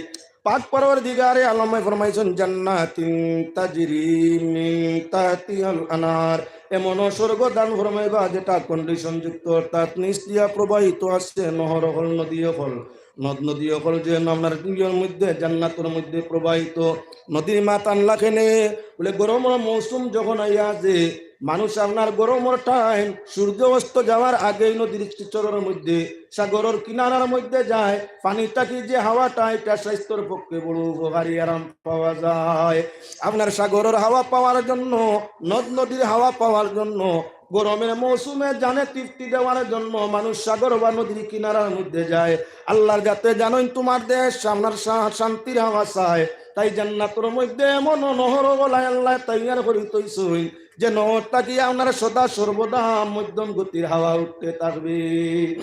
পাক পরওয়ারদিগারে আলমে ফরমাইছইন, "জান্নাতিন তাজরি মিন তাহতিহাল আনহার।" এমন স্বর্গ দান ফরমাইবা যেটা condition যুক্ত, অর্থাৎ নিচ দিয়া প্রবাহিত আছে নহর অকল, নদী অকল, নদ নদী অকল, যে আপনার দুইয়ের মধ্যে, জান্নাতর মধ্যে প্রবাহিত। নদীর মাত আনলা কেনে? বলে, গরমর মৌসুম যখন আইয়া যে মানুষ আপনার গরমর time, সূর্য অস্ত যাওয়ার আগেই নদীর চরর মধ্যে, সাগরর কিনারার মধ্যে যায়, পানি থাকি যে হাওয়াটা, এটা স্বাস্থ্যর পক্ষে বড় উপকারী আরাম পাওয়া যায়। আপনার সাগরর হাওয়া পাওয়ার জন্য, নদ নদীর হাওয়া পাওয়ার জন্য, গরমের মৌসুমে জানে তৃপ্তি দেওয়ার জন্য মানুষ সাগর বা নদীর কিনারার মধ্যে যায়। আল্লাহর জাতে জানইন তোমার দেশ, আপনার শা-, শান্তির হাওয়া চায়, তাই জান্নাতর মধ্যে এমন নহর অকল আল্লায় তৈয়ার করি থইছইন, যে নহর থাকি আপনার সদা সর্বদা মধ্যম গতির হাওয়া উঠতে থাকবে।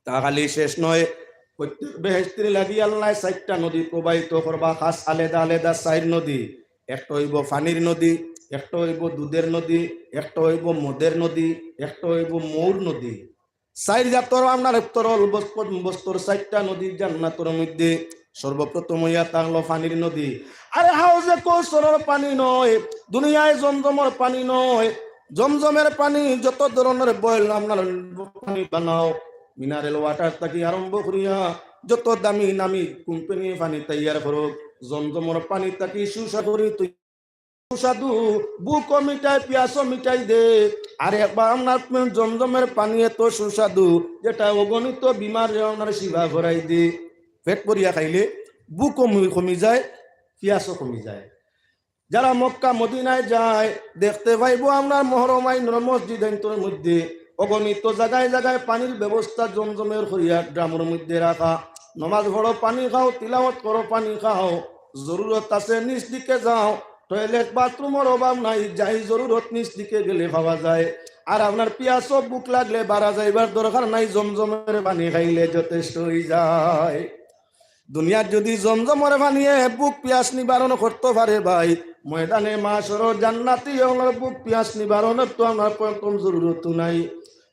তা খালি শেষ নয়, প্রত্যেক বেহেশতির লাগি আল্লায় চাইরটা নদী প্রবাহিত করবা, খাস আলাদা আলাদা চাইর নদী। একটা অইবো পানির নদী, একটা অইবো দুধের নদী, একটা অইবো মদের নদী, একটা অইবো মৌর নদী। চাইর জাতর আপনার তরল বস-, বস্তুর চাইরটা নদী জান্নাতর মধ্যে। সর্বপ্রথম অইয়া থাকলো পানির নদী। আরে হাউজে কৌসরর পানি নয়, দুনিয়ায় জমজমর পানি নয়, জমজমের পানি যত ধরনের boil আপনার পানি বানাও, mineral water থাকি আরম্ভ করিয়া যত দামি নামি কোম্পানি পানি তৈয়ার করো, জমজমর পানি থাকি সুস্বাদু করি তৈ-, সুস্বাদু, ভুকও মিটায়, পিয়াসও মিটাই দে। আর একবার আপনার জমজমের পানি এত সুস্বাদু, যেটা অগণিত বিমার আপনার শিফা করাই দে। পেট ভরিয়া খাইলে ভুকও কমি, কমি যায়, পিয়াসও কমি যায়। যারা মক্কা মদিনায় যায়, দেখতে পাইবো আপনার মহরমাইনর মসজিদাইন্তর মধ্যে অগণিত জাগায় জাগায় পানির ব্যবস্থা, জমজমের করিয়া ড্রামর মধ্যে রাখা। নমাজ পড়ো, পানি খাও, তিলাওয়াত করো, পানি খাও। জরুরত আছে, নিচ দিকে যাও, toilet bathroomর অভাব নাই, যাই জরুরত নিচ দিকে গেলে পাওয়া যায়। আর আপনার পিয়াসও ভুক লাগলে বারা যাইবার দরকার নাই, জমজমের পানি খাইলে যথেষ্ট অই যায়। দুনিয়ার যদি জমজমর পানিয়ে ভুক পিয়াস নিবারণ করতো পারে ভাই, ময়দানে মাশরো জান্নাতি অকলর ভুক পিয়াস নিবারণর তো আপনার প্রথম জরুরত নাই।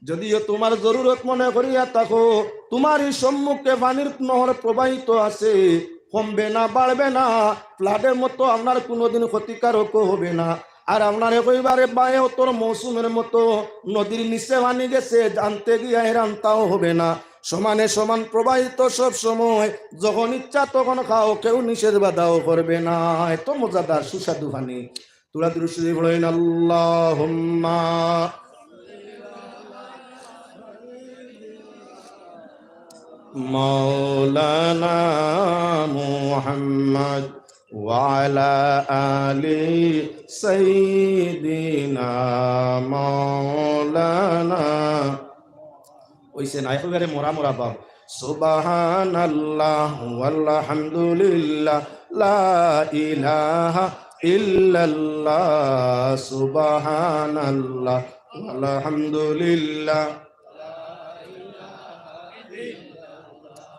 যদিও তোমার জরুরত মনে করিয়া থাকো, তোমার এই সম্মুখে পানির নহর প্রবাহিত আছে, কমবে না, বাড়বে না, floodর মতো আপনার কোনোদিন ক্ষতিকারকও হবে না। আর আপনার একেবারে বায়ে অতর মৌসুমের মতো নদীর নিচে পানি গেছে, জানতে গিয়া হেরান তাও হবে না। সমানে সমান প্রবাহিত সব সময়, যখন ইচ্ছা তখন খাও, কেউ নিষেধ বাধাও করবে না। এত মজাদার সুস্বাদু পানি। তোরা দুরূদ শরীফ পড়ইন, আল্লাহুম্মা মাওলানা মুহাম্মদ ওয়া আলা আলি সাইয়্যিদিনা মাওলানা। অইছে না, একেবারে মরা মরা ভাব। সুবহানাল্লাহ ওয়ালহামদুলিল্লাহ, লা ইলাহা ইল্লাল্লাহ, সুবহানাল্লাহ ওয়ালহামদুলিল্লাহ।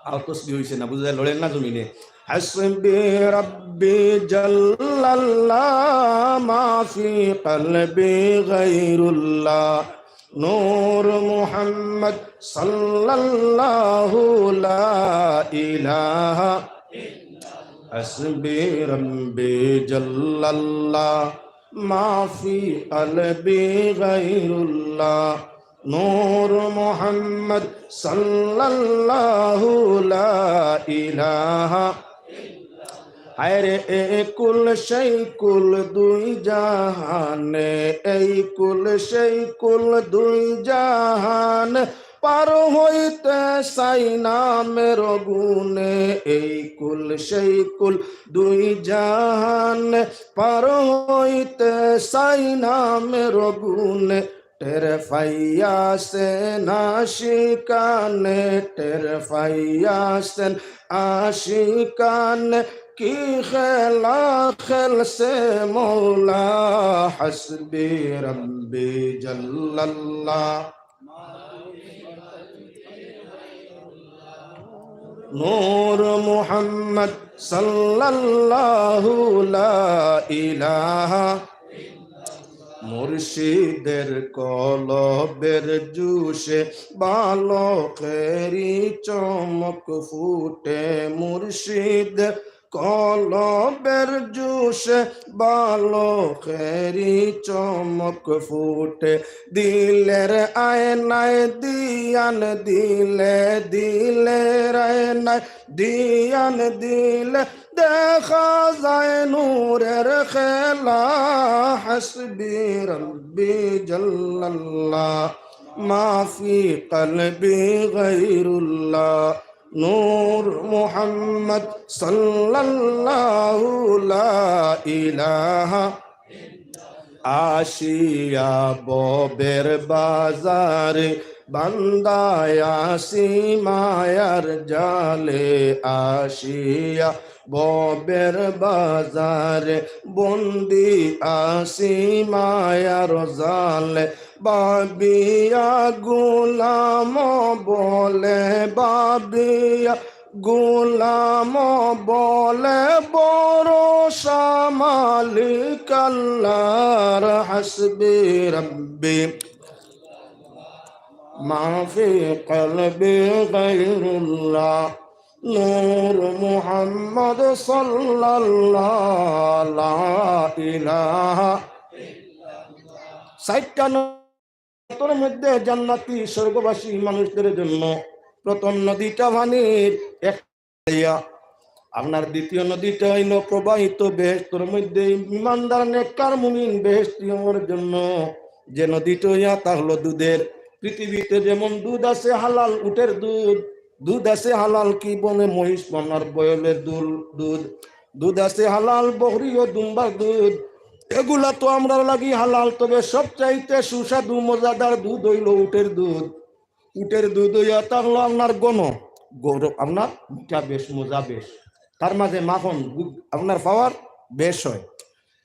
আর তসবিহ অইছে না, বুঝা যায়, লড়েন না জমিনে। হাসবি রাব্বি জাল্লাল্লাহ, মা ফি কলবি গায়রুল্লাহ। নূর মুহাম্মদ সাল্লাল্লাহু লা ইলাহা। হাসবি রাব্বি জাল্লাল্লাহ, মা ফি কলবি গায়রুল্লাহ। নূর মুহাম্মদ সাল্লাল্লাহু লা ইলাহা। হায়রে এ কুল সেই কুল দুই জাহানে, এই কুল সেই কুল দুই জাহান, পার হইতে চাই নামের গুণে। এই কুল সেই কুল দুই জাহান, পার হইতে চাই নামের গুণে। টের পাইয়াছেন আশিকানে, টের পাইয়াছেন আশিকানে, কি খেলা খেলছে মৌলা। হাসবি রাব্বি জাল্লাল্লাহ। নূর মুহাম্মদ সাল্লাল্লাহু লা ইলাহা। মুর্শিদের কলবের জোশে বালকেরই চমক ফুটে, মুর্শিদের কলবের জোশে বালকেরই চমক ফুটে। দিলের আয়নায় দিয়ান দিলে, দিলের আয়নায় দিয়ান দিলে দেখা যায় নূরের খেলা। হাসবি রব্বি জাল্লাল্লাহ, মাফি কলবি গায়রুল্লাহ, নূর মুহাম্মদ সাল্লাল্লাহু লা ইলাহা। আসিয়া ভবের বাজারে বান্দায় আছি মায়ার জালে, আসিয়া ভবের বাজারে বন্দি আছি মায়ার জালে। ভাবিয়া গোলাম বলে, ভাবিয়া গোলাম বলে ভরসা মালিক আল্লাহর। হাসবি রব্বি, মাফি কলবি গায়রুল্লাহ, নূর মুহাম্মদ সাল্লাল্লাহু লা ইলাহা। চাইরটা নদীর মধ্যে জান্নাতি স্বর্গবাসী মানুষদের জন্য প্রথম নদীটা পানির এক, আপনার দ্বিতীয় নদীটা হইল প্রবাহিত বেহেশতর মধ্যে ইমানদার নেককার মুমিন বেহেশতি হওয়ার জন্য যে নদীটা হইয়া তা হলো দুধের। পৃথিবীতে যেমন দুধ আছে হালাল উটের দুধ, দুধ আছে হালাল কি বলে মহিষ, আপনার বয়লের দুল-, দুধ, দুধ আছে হালাল বকরি ও দুম্বার দুধ, এগুলা তো আমরার লাগি হালাল। তবে সবচাইতে সুস্বাদু মজাদার দুধ হইল উটের দুধ। উটের দুধ হইয়া থাকলো আপনার ঘন, গরম, আপনার মিঠা বেশ, মজা বেশ, তার মাঝে মাখন, গু-, আপনার পাওয়ার বেশ হয়।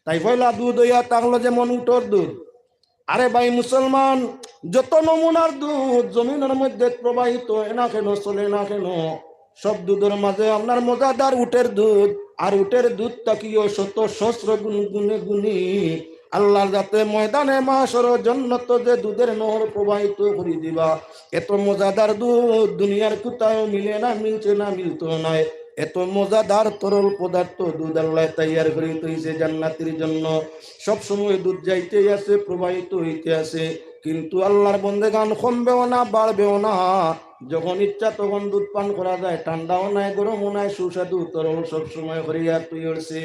তাই পয়লা দুধ হইয়া থাকলো যেমন উটের দুধ। আরে ভাই মুসলমান, যত নমুনার দুধ জমিনের মধ্যে প্রবাহিত হয় না কেন, চলে না কেন, সব দুধের মাঝে আপনার মজাদার উটের দুধ, আর উটের দুধ থাকিও শত সহস্র গুণ গুণে গুণী। আল্লাহর যাতে ময়দানে মাশর জন্নত যে দুধের নহর প্রবাহিত করি দিবা, এত মজাদার দুধ দুনিয়ার কোথাও মিলে না, মিলছে না, মিলতো নাই। এত মজাদার তরল পদার্থ দুধ আল্লাহ তৈয়ার করি তৈছে জান্নাতির জন্য। সব সময় দুধ যাইতেই আছে, প্রবাহিত হইতে আছে, কিন্তু আল্লাহর বন্দেগান কমবেও না, বাড়বেও না। যখন ইচ্ছা তখন দুধ পান করা যায়, ঠান্ডাও নাই, গরমও নাই, সুস্বাদু তরল সব সময় করিয়া তৈয়ার আছে।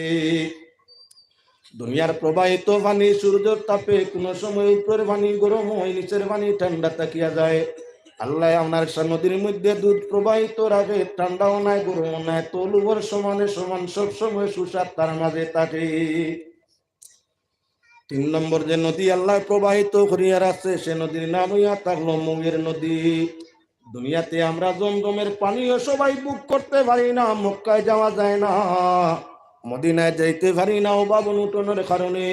দুনিয়ার প্রবাহিত পানি সূর্যর তাপে কোনো সময় উপরের পানি গরম হয়, নিচের পানি ঠান্ডা থাকিয়া যায়। আল্লাহ আপনার সা-, নদীর মধ্যে দুধ প্রবাহিত রাখে, ঠান্ডাও নাই, গরমও নাই, তলুবর সমানে সমান, সব সময় সুস্বাদ তার মাঝে থাকে। তিন নম্বর যে নদী আল্লাহ প্রবাহিত করিয়া রাখছে, সে নদীর নাম হইয়া থাকলো মৌয়ের নদী। দুনিয়াতে আমরা জমজমের পানিও সবাই ভোগ করতে পারি না, মক্কায় যাওয়া যায় না, মদিনায় যাইতে পারি না, অভাব অনটনের কারণে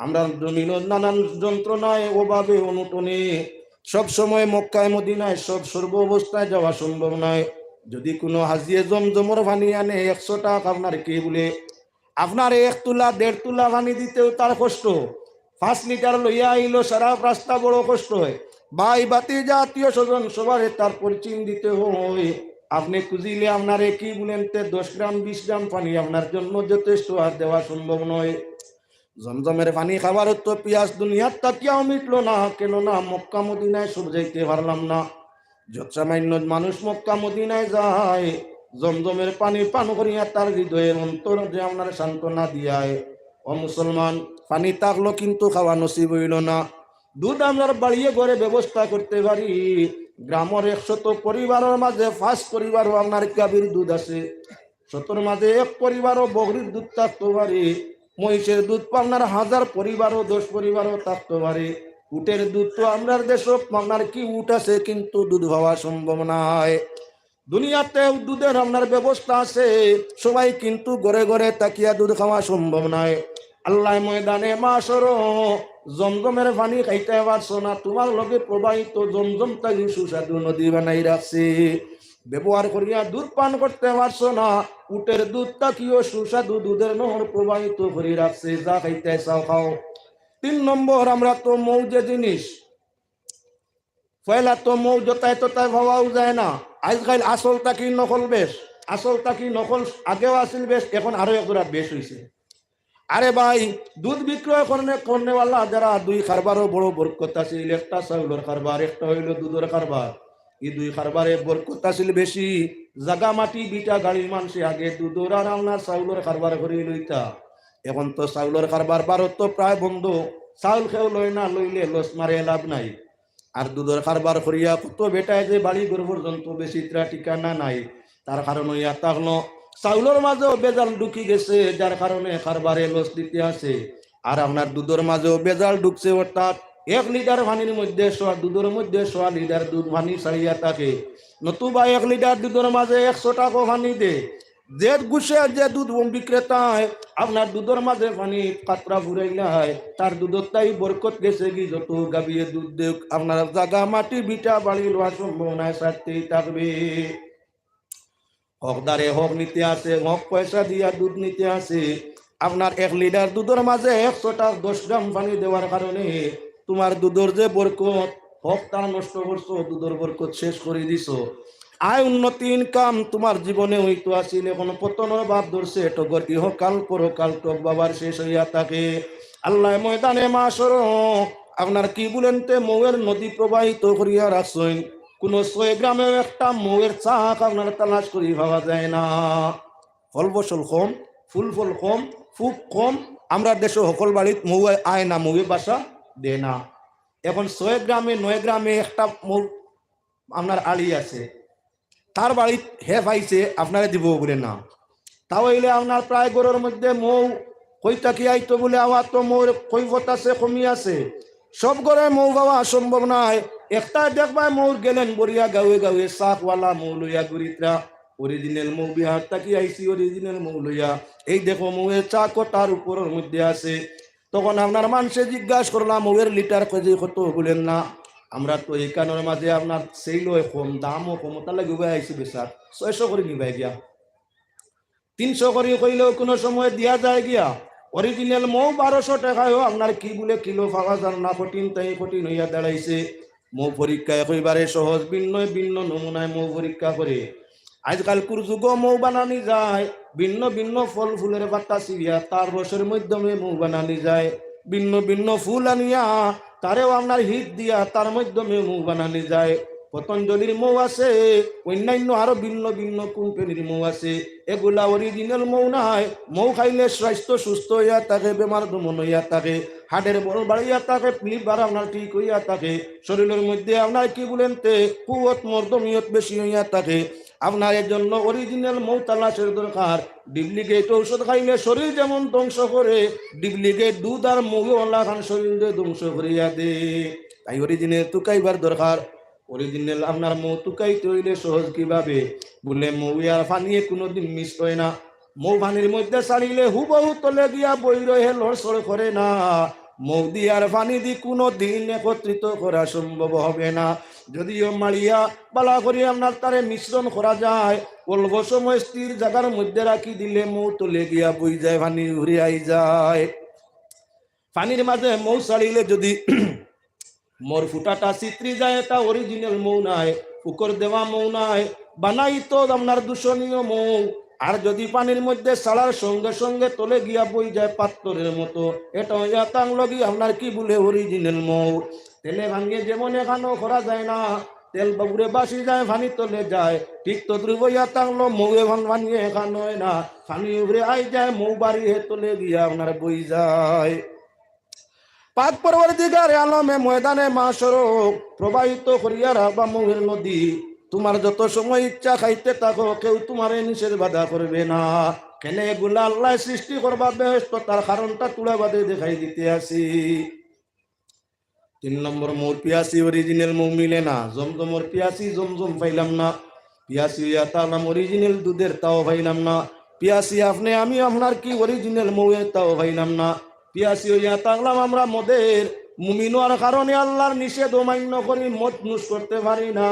আমরা জমিন নানান যন্ত্রণায়, অভাবে, অনটনে সব সময় মক্কায় মদিনায় সব সর্ব অবস্থায় যাওয়া সম্ভব নয়। যদি কোনো হাজিয়ে জমজমর পানি আনে একশো টাকা, আপনার কি বলে আপনার এক তুলা, দেড় তুলা পানি দিতেও তার কষ্ট। পাঁচ লিটার লইয়া আইলো, সারা রাস্তা বড় কষ্ট হয়। ভাই, ভাতিজা, আত্মীয় স্বজন সবারে তার পরিচিন দিতে হয়। আপনি খুঁজিলে আপনারে কি বলেন, তে দশ গ্রাম, বিশ গ্রাম পানি আপনার জন্য যথেষ্ট, আর দেওয়া সম্ভব নয়। জমজমের পানি খাবার তো পিয়াস দুনিয়ার থাকিয়াও মিটলো না, কেননা মক্কা মদিনায় সব যাইতে পারলাম না। যত সামান্য মানুষ মক্কা মদিনায় যায়, জমজমের পানি পান করিয়া তার হৃদয়ের অন্তর যে আপনার সান্ত্বনা দিয়ায়। ও মুসলমান, পানি থাকলো কিন্তু খাওয়া নসিব হইল না। দুধ আমরা বাড়িয়ে ঘরে ব্যবস্থা করতে পারি। গ্রামের একশত পরিবারের মাঝে পাঁচ পরিবারও আপনার গাভীর দুধ আছে, শতর মাঝে এক পরিবারও বকরির দুধ থাকতে পারে, মহিষের দুধ আপনার হাজার পরিবারও, দশ পরিবারও থাকতে পারে। উটের দুধ তো আমরার দেশো আপনার কি উট আছে, কিন্তু দুধ পাওয়া সম্ভব নয়। দুনিয়াতে দুধের আপনার ব্যবস্থা আছে, সবাই কিন্তু ঘরে ঘরে থাকিয়া দুধ খাওয়া সম্ভব নয়। আল্লাহ ময়দানে মাশরো জমজমের পানি খাইতে পারছো না, তোমার লগে প্রবাহিত জমজম তাই সুস্বাদু নদী বানাই রাখছে। ব্যবহার করিয়া দুধ পান করতে পারছো না, উটের দুধ থাকিও সুস্বাদু দুধের নহর প্রবাহিত করি রাখছে, যা খাইতে চাও খাও। তিন নম্বর, আমরা তো মৌ যে জিনিস, পয়লা তো মৌ যতায় ততায় পাওয়াও যায় না। আইজকাইল আসল থাকি নকল বেশ, আসল থাকি নকল আগেও আছিল বেশ, এখন আরো এক জোড়া বেশ অইছে। আরে ভাই, দুধ বিক্রয় করনে করনেওয়ালা যারা, দুই কারবারও বড় বরকত আছিল। একটা চাউলর কারবার, একটা অইলো দুধর কারবার। ই দুই কারবারে বরকত আছিল বেশি। জাগা মাটি ভিটা গাড়ি মানষে আগে দুধর আর আপনার চাউলর কারবার করি লইতা। এখন তো চাউলর কারবার ভারত তো প্রায় বন্ধ। চাউল কেউ লয় না, লইলে লস মারে, লাভ নাই। আর দুধর কারবার করিয়া কত বেটায় যে বাড়ি ঘর পর্যন্ত বেচিত্রা, ঠিকানা নাই। তার কারণ অইয়া থাকলো চাউলর মাঝেও ভেজাল ঢুকি গেছে, যার কারণে কারবারে লস দিতে আছে। আর আপনার দুধর মাঝেও ভেজাল ঢুকছে, অর্থাৎ এক লিটার পানির মধ্যে সোয়া, দুধর মধ্যে সোয়া লিটার দুধ পানি ছাড়িয়া থাকে, নতুবা এক লিটার দুধর মাঝে একশো টাকা পানি দে। যে গুছে যে দুধ বিক্রেতায় আপনার দুধর মাঝে পানি কাতরা ফুরাইলায়, তার দুধর তাই বরকত গেছে গি। যত গাবিয়ে দুধ দেউক, আপনার জাগা মাটি ভিটা বাড়ি লওয়ার সম্ভাবনায় ছাড়তেই থাকবে। হকদারে হক নিতে আছে, হক পয়সা দিয়া দুধ নিতে আছে। আপনার এক লিটার দুধর মাঝে একশো টাকা দশ গ্রাম পানি দেওয়ার কারণে তোমার দুধর যে বরকত, হক তার নষ্ট করছো, দুধর বরকত শেষ করি দিছো। আয় উন্নতি, ইনকাম তোমার জীবনে অইতো আছিল, এখন পতনর বাপ ধরছে, টগর ইহকাল পরকাল টগ বাবার শেষ অইয়া থাকে। আল্লাহ ময়দানে মাশর আপনার কি বলেন তে মৌয়ের নদী প্রবাহিত করিয়া রাখছইন। কোনো ছয় গ্রামেও একটা মৌয়ের চাক আপনার তালাশ করি পাওয়া যায় না। ফল ফসল কম, ফুল ফল কম, ফুক কম। আমরা দেশো হকল বাড়িত মৌ আয় না, মৌয়ে বাসা দেয় না। এখন ছয় গ্রামে নয় গ্রামে একটা মৌ আপনার আলি আছে, তার বাড়িত হে পাইছে, আপনারে দিব বলে না। তা অইলে আপনার প্রায় ঘরর মধ্যে মৌ, কই থাকি আইতো বলে, আমার তো মৌর কৈফত আছে, কমি আছে। সব ঘরে মৌ পাওয়া সম্ভব নায়। একটায় দেখবায় মৌর গেলেন বরিয়া গাঁওয়ে গাঁওয়ে চাকওয়ালা মৌ লইয়া ঘুরিত্রা। অরিজিনাল মৌ বিহার থাকি আইছি, অরিজিনাল মৌ লইয়া। এই দেখো মৌয়ের চাকও তার উপরর মধ্যে আছে। তখন আপনার মানষে জিজ্ঞাসা করলাম, "মৌয়ের লিটার কেজি কত?" বলেন না। আমরা তো এই কানোর মাঝে আপনার সেই লয় কম, দামও কম, তার লাগি উবাই আইছি বেচার। ছয়শো করি নিবায় গিয়া। তিনশো করি কইলেও কোনো সময় দিয়া যায় গিয়া। অরিজিনাল মৌ বারোশো টাকায়ও আপনার কি বলে কিলো পাওয়া যার না, কঠিন তাই কঠিন অইয়া দাঁড়াইছে। মৌ পরীক্ষা একেবারে সহজ, ভিন্ন ভিন্ন নমুনায় মৌ পরীক্ষা করে। আজকাল কুরযুগো মৌ বানানি যায়, ভিন্ন ভিন্ন ফল ফুলের পাতা ছিঁড়িয়া তার রসের মাধ্যমে মৌ বানানি যায়, ভিন্ন ভিন্ন ফুল আনিয়া তারেও আপনার হিট দিয়া তার মাধ্যমে মৌ বানানি যায়। পতঞ্জলির মৌ আছে, অন্যান্য আরো ভিন্ন ভিন্ন কোম্পানির মৌ আছে। এগুলা অরিজিনাল মৌ নায়। মৌ খাইলে স্বাস্থ্য সুস্থ অইয়া থাকে, বেমার দমন অইয়া থাকে, হার্টের বল বাড়িয়া থাকে, লিভার আপনার ঠিক অইয়া থাকে, শরীরের মধ্যে আপনার কি বলেন তে কুওত মর্দমিয়ত বেশি অইয়া থাকে। আপনার এর জন্য অরিজিনাল মৌ তালাশের দরকার। ডুপ্লিকেট ঔষধ খাইলে শরীর যেমন ধ্বংস করে, ডুপ্লিকেট দুধ আর মৌ ওলা খান শরীরে ধ্বংস করিয়া দে। তাই অরিজিনাল তুকাইবার দরকার। অরিজিনাল আপনার মৌ তুকাইতে অইলে সহজ কিভাবে? বলে মৌ আর পানিয়ে কোনোদিন মিশ অয় না। মৌ পানির মধ্যে ছাড়িলে হুবহু তলে গিয়া বই রহে, লড়চড় করে না। মৌ দি আর পানি দি কোনো দিন একত্রিত করা সম্ভব হবে না। যদিও মাড়িয়া বালা করি আপনার তারে মিশ্রণ করা যায়, অল্প সময় স্থির জাগার মধ্যে রাখি দিলে মৌ তলে গিয়া বই যায়, পানি ঘুরে আই যায়। পানির মাঝে মৌ ছাড়িলে যদি মৌর ফুটাটা ছিতরি যায়, এটা অরিজিনাল মৌ নায়, ফুকর দেওয়া মৌ নায়, বানাইতো আপনার দূষণীয় মৌ। আর যদি পানির মধ্যে ছাড়ার সঙ্গে সঙ্গে তলে গিয়া বই যায় পাত্তরের মতো, এটা অইয়া তার লগে আপনার কি বলে অরিজিনাল মৌ। তেলে ভাঙিয়ে যেমন এখানো করা যায় না, তেল বাবুরে বাসি যায়, পানি তলে যায়, ঠিক তদ্রুপ অইয়া থাকলো মৌ, এখন পানি এখানো অয় না, পানি উপরে আই যায়, মৌ বাড়ি হে তলে গিয়া আপনার বই যায়। পাক পরওয়ারদিগারে আলমে ময়দানে মাশরো প্রবাহিত করিয়া রাখবা মৌয়ের নদী। তোমার যত সময় ইচ্ছা খাইতে থাকো, কেউ তোমারে নিষেধ বাধা করবে না। কেনে এগুলা আল্লায় সৃষ্টি করবা বেহেশত, তার কারণটা তুলা বাদে দেখাই দিতে আছি। তিন নম্বর মৌর পিয়াসি অরিজিনাল মৌ মিলে না, জমজমর পিয়াসি জমজম পাইলাম না। পিয়াসি অইয়া তালাম অরিজিনাল দুধের তাও পাইলাম না। পিয়াসি আপনে আমি আপনার কি অরিজিনাল মৌয়ের তাও পাইলাম না। পিয়াসি অইয়া থাকলাম আমরা মদের। মুমিন অওয়ার কারণে আল্লাহর নিষেধ অমান্য করি মদ নুশ করতে পারি না।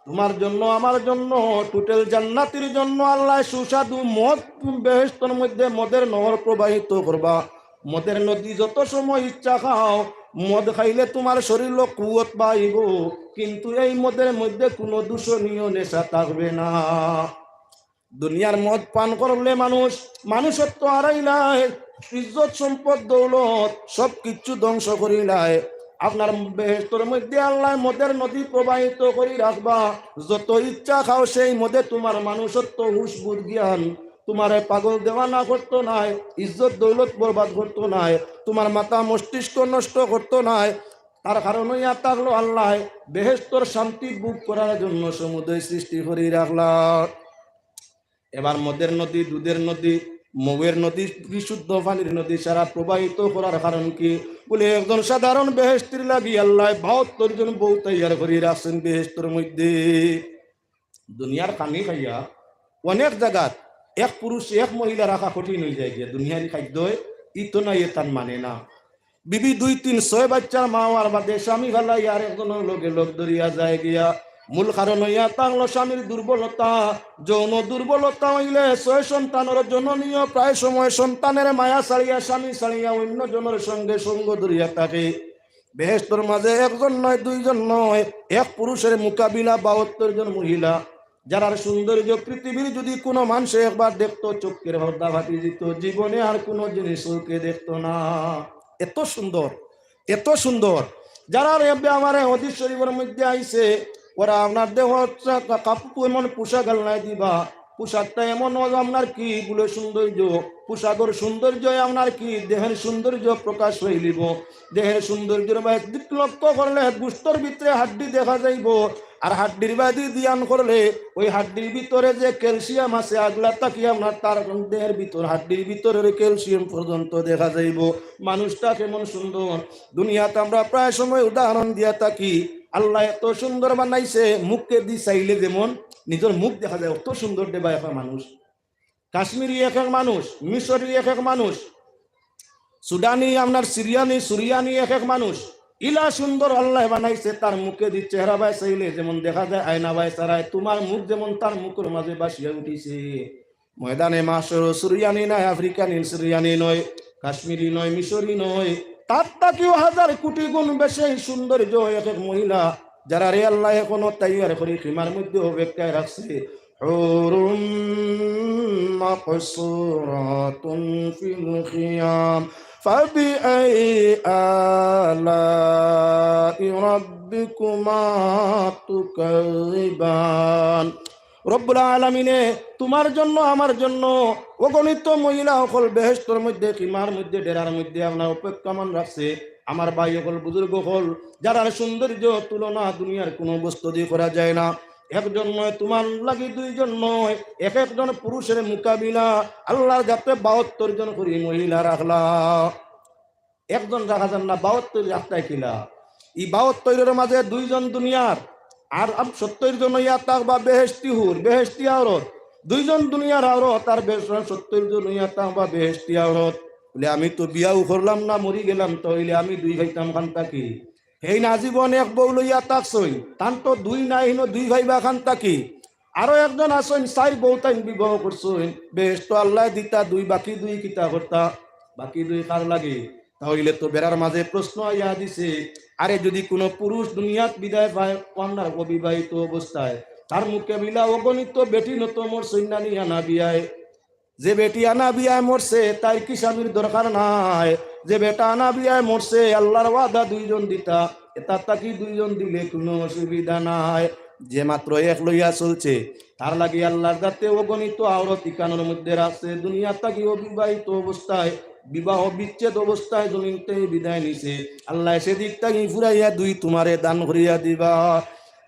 তোমার জন্য আমার জন্য টোটাল জান্নাতির জন্য আল্লায় সুস্বাদু মদ, বেহেশতর মধ্যে মদের নহর প্রবাহিত করবা। মদের নদী যত সময় ইচ্ছা খাও, মদ খাইলে তুমার শরীরো কুওত পাইবো, কিন্তু এই মদের মধ্যে কুনু দূষণীয় নেশা থাকবে না। দুনিয়ার মদ পান করলে মানুষ মানুষত্ব হারাইলায়, ইজ্জত, সম্পদ, দৌলত সব কিচ্ছু ধ্বংস করিলায়। আপনার বেহেশতর মধ্যে আল্লায় মদের নদী প্রবাহিত করি রাখবা। যত ইচ্ছা খাও, সেই মদে তুমার মানুষত্ব, হুশ, বুদ্ধ, জ্ঞান, তুমারে পাগল দেওয়ানা করতো নায়, ইজ্জত দৌলত বরবাদ করতো নায়, তুমার মাথা মস্তিষ্ক নষ্ট করতো নায়। তার কারণ অইয়া থাকলো আল্লায় বেহেশতর শান্তি ভোগ করার জন্য সমুদয় সৃষ্টি করি রাখলা। এবার মদের নদী, দুধের নদী, মৌয়ের নদী, বিশুদ্ধ পানির নদী সারা প্রবাহিত করার কারণ কি? বলে, একজন সাধারণ বেহেশতির লাগি আল্লায় বাহাত্তর জন বউ তৈয়ার করি রাখছেন বেহেশতর মধ্যে। দুনিয়ার খানি খাইয়া অনেক জাগাত এক পুরুষ এক মহিলা রাখা কঠিন অইযায় গিয়া, দুনিয়ার খাদ্যয় ইতো নাই, এ তান মানে না। বিবি দুই, তিন, ছয় বাচ্চার মা অওয়ার বাদে স্বামী ফালাই আরেকজনর লগে লগ ধরিয়া যায় গিয়া। মূল কারণ অইয়া থাকলো স্বামীর দুর্বলতা, যৌন দুর্বলতা অইলে ছয় সন্তানর জননীও প্রায় সময় সন্তানের মায়া ছাড়িয়া, স্বামী ছাড়িয়া অন্য জনর সঙ্গে সঙ্গ ধরিয়া থাকে। বেহেশতর মাঝে একজন নয়, দুইজন নয়, এক পুরুষের মোকাবিলা বাহাত্তর জন মহিলা, যারার সৌন্দর্য পৃথিবীর যদি কুনু মানষে একবার দেখতো, চক্ষের পর্দা ফাটি দিত, জীবনে আর কুনু জিনিস চোখে দেখতো না। এত সুন্দর, এত সুন্দর। যারার এবে আমার হাদিস শরীফর মধ্যে আইছে, ওরা আপনার দেহ কাপড় এমন পোশাক আল্লায় দিবা, পোশাকটা এমন অইবো আপনার কি বলে সৌন্দর্য, পোশাকর সৌন্দর্য আপনার কি দেহের সৌন্দর্য প্রকাশ অইলিবো। দেহের সৌন্দর্যর বাইরে দিক লক্ষ্য করলে গোস্তর ভিতরে হাড্ডি দেখা যাইবো, আর হাড্ডির বায়দি ধ্যান করলে ওই হাড্ডির ভিতরে যে ক্যালসিয়াম আছে আগলা থাকি আপনার তার দেহের ভিতর হাড্ডির ভিতরের ক্যালসিয়াম পর্যন্ত দেখা যাইবো। মানুষটা কেমন সুন্দর। দুনিয়াত আমরা প্রায় সময় উদাহরণ দিয়া থাকি, আল্লায় এত সুন্দর বানাইছে, মুখেদি চাইলে যেমন নিজর মুখ দেখা যায়, অত সুন্দর দেবা এখন মানুষ। কাশ্মীরি এক এক মানুষ, মিশরি এক এক মানুষ, সুডানি, আপনার সিরিয়ানি, সুরিয়ানি এক এক মানুষ। ইলা সুন্দর আল্লায় বানাইছে, তার মুখেদি চেহারা বায় চাইলে যেমন দেখা যায় আয়না বায় চারায়, তুমার মুখ যেমন তার মুখর মাঝে বাসিয়া উঠিছে। ময়দানে মাশর সুরিয়ানি নায়, আফ্রিকানি, সিরিয়ানি নয়, কাশ্মীরি নয়, মিশরি নয়, তার থাকিও হাজার কোটি গুণ বেশি সৌন্দর্য এক এক মহিলা, যারারে আল্লায় এখনো তৈয়ার করি খিমার মধ্যে অপেক্ষায় রাখছে। حور مقصورات في الخيام فبأي آلاء ربكما تكذبان। রব্বুল আলামিনে তুমার জন্য, আমার জন্য অগণিত মহিলা অকল বেহেশতর মধ্যে, খিমার মধ্যে, ডেরার মধ্যে আপনার অপেক্ষমান রাখছে। আমার ভাই অকল, বুজুর্গ অকল, যারার সৌন্দর্য তুলনা দুনিয়ার কুনু বস্তু দি করা যায় না। একজন নয়, তুমার লাগি দুইজন নয়, এক একজন পুরুষের মোকাবিলা আল্লার জাতে বাহাত্তর জন করি মহিলা রাখলা। একজন রাখা যার না, বাহাত্তর রাখতায় কিলা? ই বাহাত্তরর মাঝে দুইজন দুনিয়ার, আর আম-, সত্তর জন অইয়া থাকবা বেহেশতি হুর, বেহেশতি আওরত। দুইজন দুনিয়ার আওরত, আর বেশ-, সত্তর জন অইয়া থাকবা বেহেশতি আওরত। বলে, আমি তো বিয়াও করলাম না, মরি গেলাম, তাইলে আমি দুই পাইতাম কান থাকি? হেইন আজীবন এক বউ লইয়া থাকছইন, তান তো দুই নাই, হিনো দুই পাইবা কান থাকি? আরো একজন আছইন, চাইর বউ তাইন বিবাহ করছইন, বেহেশতো আল্লায় দিতা দুই, বাকি দুই কিতা করতা? বাকি দুই কার লাগি? তাইলে তো বেড়ার মাঝে প্রশ্ন আইয়া দিছে, আরে যদি কুনু পুরুষ দুনিয়াত বিদায় পায়, ও আপনার অবিবাহিত অবস্থায়, তার মোকাবিলা অগণিত বেটি নত মরছইন না নি আনা বিয়ায়? যে বেটি আনা বিয়ায় মরছে, তাইর কি স্বামীর দরকার নাই? যে বেটা আনা বিয়ায় মরছে, আল্লার ওয়াদা দুইজন দিতা, এটার থাকি দুইজন দিলে কুনু অসুবিধা নাই। যে মাত্র এক লইয়া চলছে, তার লাগি আল্লার জাতে অগণিত আওরত ইকানোর মধ্যে রাখছে। দুনিয়া থাকি অবিবাহিত অবস্থায়, বিবাহ বিচ্ছেদ অবস্থায় জমিন থাকি বিদায় নিছে, আল্লায় সেদিক থাকি ফুরাইয়া দুই তুমারে দান করিয়া দিবা।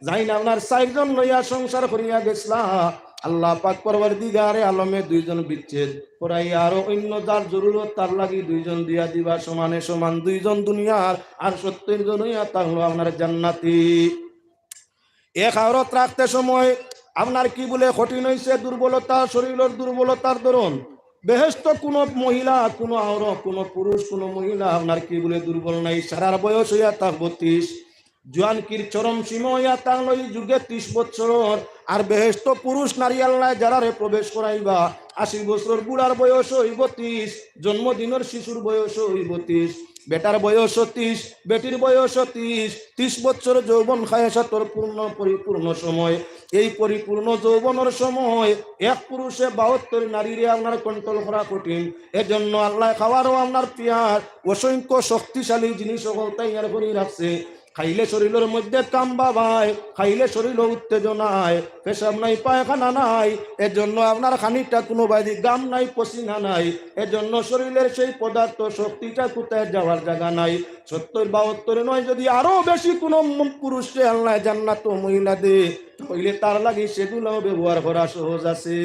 যাইন আপনার চাইরজন লইয়া সংসার করিয়া গেছলা, আল্লা পাক পরওয়ারদিগারে আলমে দুইজন বিচ্ছেদ করাইয়া আরো অইন্য যার জরুরত তার লাগি দুইজন দিয়া দিবা সমানে সমান দুইজন দুনিয়ার, আর সত্তইর জন অইয়া থাকলো আপনার জান্নাতি। এক আওরত রাখতে সময় আপনার কি বলে কঠিন অইছে, দুর্বলতা, শরীরর দুর্বলতার ধরন। বেহেশতো কুনু মহিলা, কুনু আওরত, কুনু পুরুষ, কুনু মহিলা আপনার কি বলে দুর্বল নাই, সারার বয়স অইয়া থাকবো ত্রিশ, জুয়ানকির চরম সীমা অইয়া থাকলো ই যুগে ত্রিশ বছর। আর বেহেশতো পুরুষ নারী আল্লায় যারারে প্রবেশ করাইবা, আশি বছর বুড়ার বয়স অইবো ত্রিশ, জন্মদিনর শিশুর বয়স অইবো ত্রিশ, বেটার বয়স ত্রিশ, বেটির বয়স ত্রিশ, ত্রিশ বছর যৌবন খায়েশাতর পূর্ণ পরিপূর্ণ সময়। এই পরিপূর্ণ যৌবনর সময় এক পুরুষে বাহাত্তর নারীরে আপনার control করা কঠিন। এজন্য আল্লায় খাওয়ারও আপনার পিয়ার অসংখ্য শক্তিশালী জিনিস অকল তৈয়ার করি রাখছে। খাইলে শরীলর মধ্যে কাম বাবায়, খাইলে শরীলো উত্তেজনা আয়, পেশাব নাই, পায়খানা নাই, এজন্য আপনার খানিকটা কুনুবায়দি ঘাম নাই, পসিনা নাই, এজন্য শরীলর সেই পদার্থ শক্তিটা কুথায় যাওয়ার জাগা নাই। সত্তর বাহাত্তর নয়, যদি আরো বেশি কুনু ম-, পুরুষরে আল্লায় জান্নাতো মহিলা দে, তাইলে তার লাগি সেগুলাও ব্যবহার করা সহজ আছে।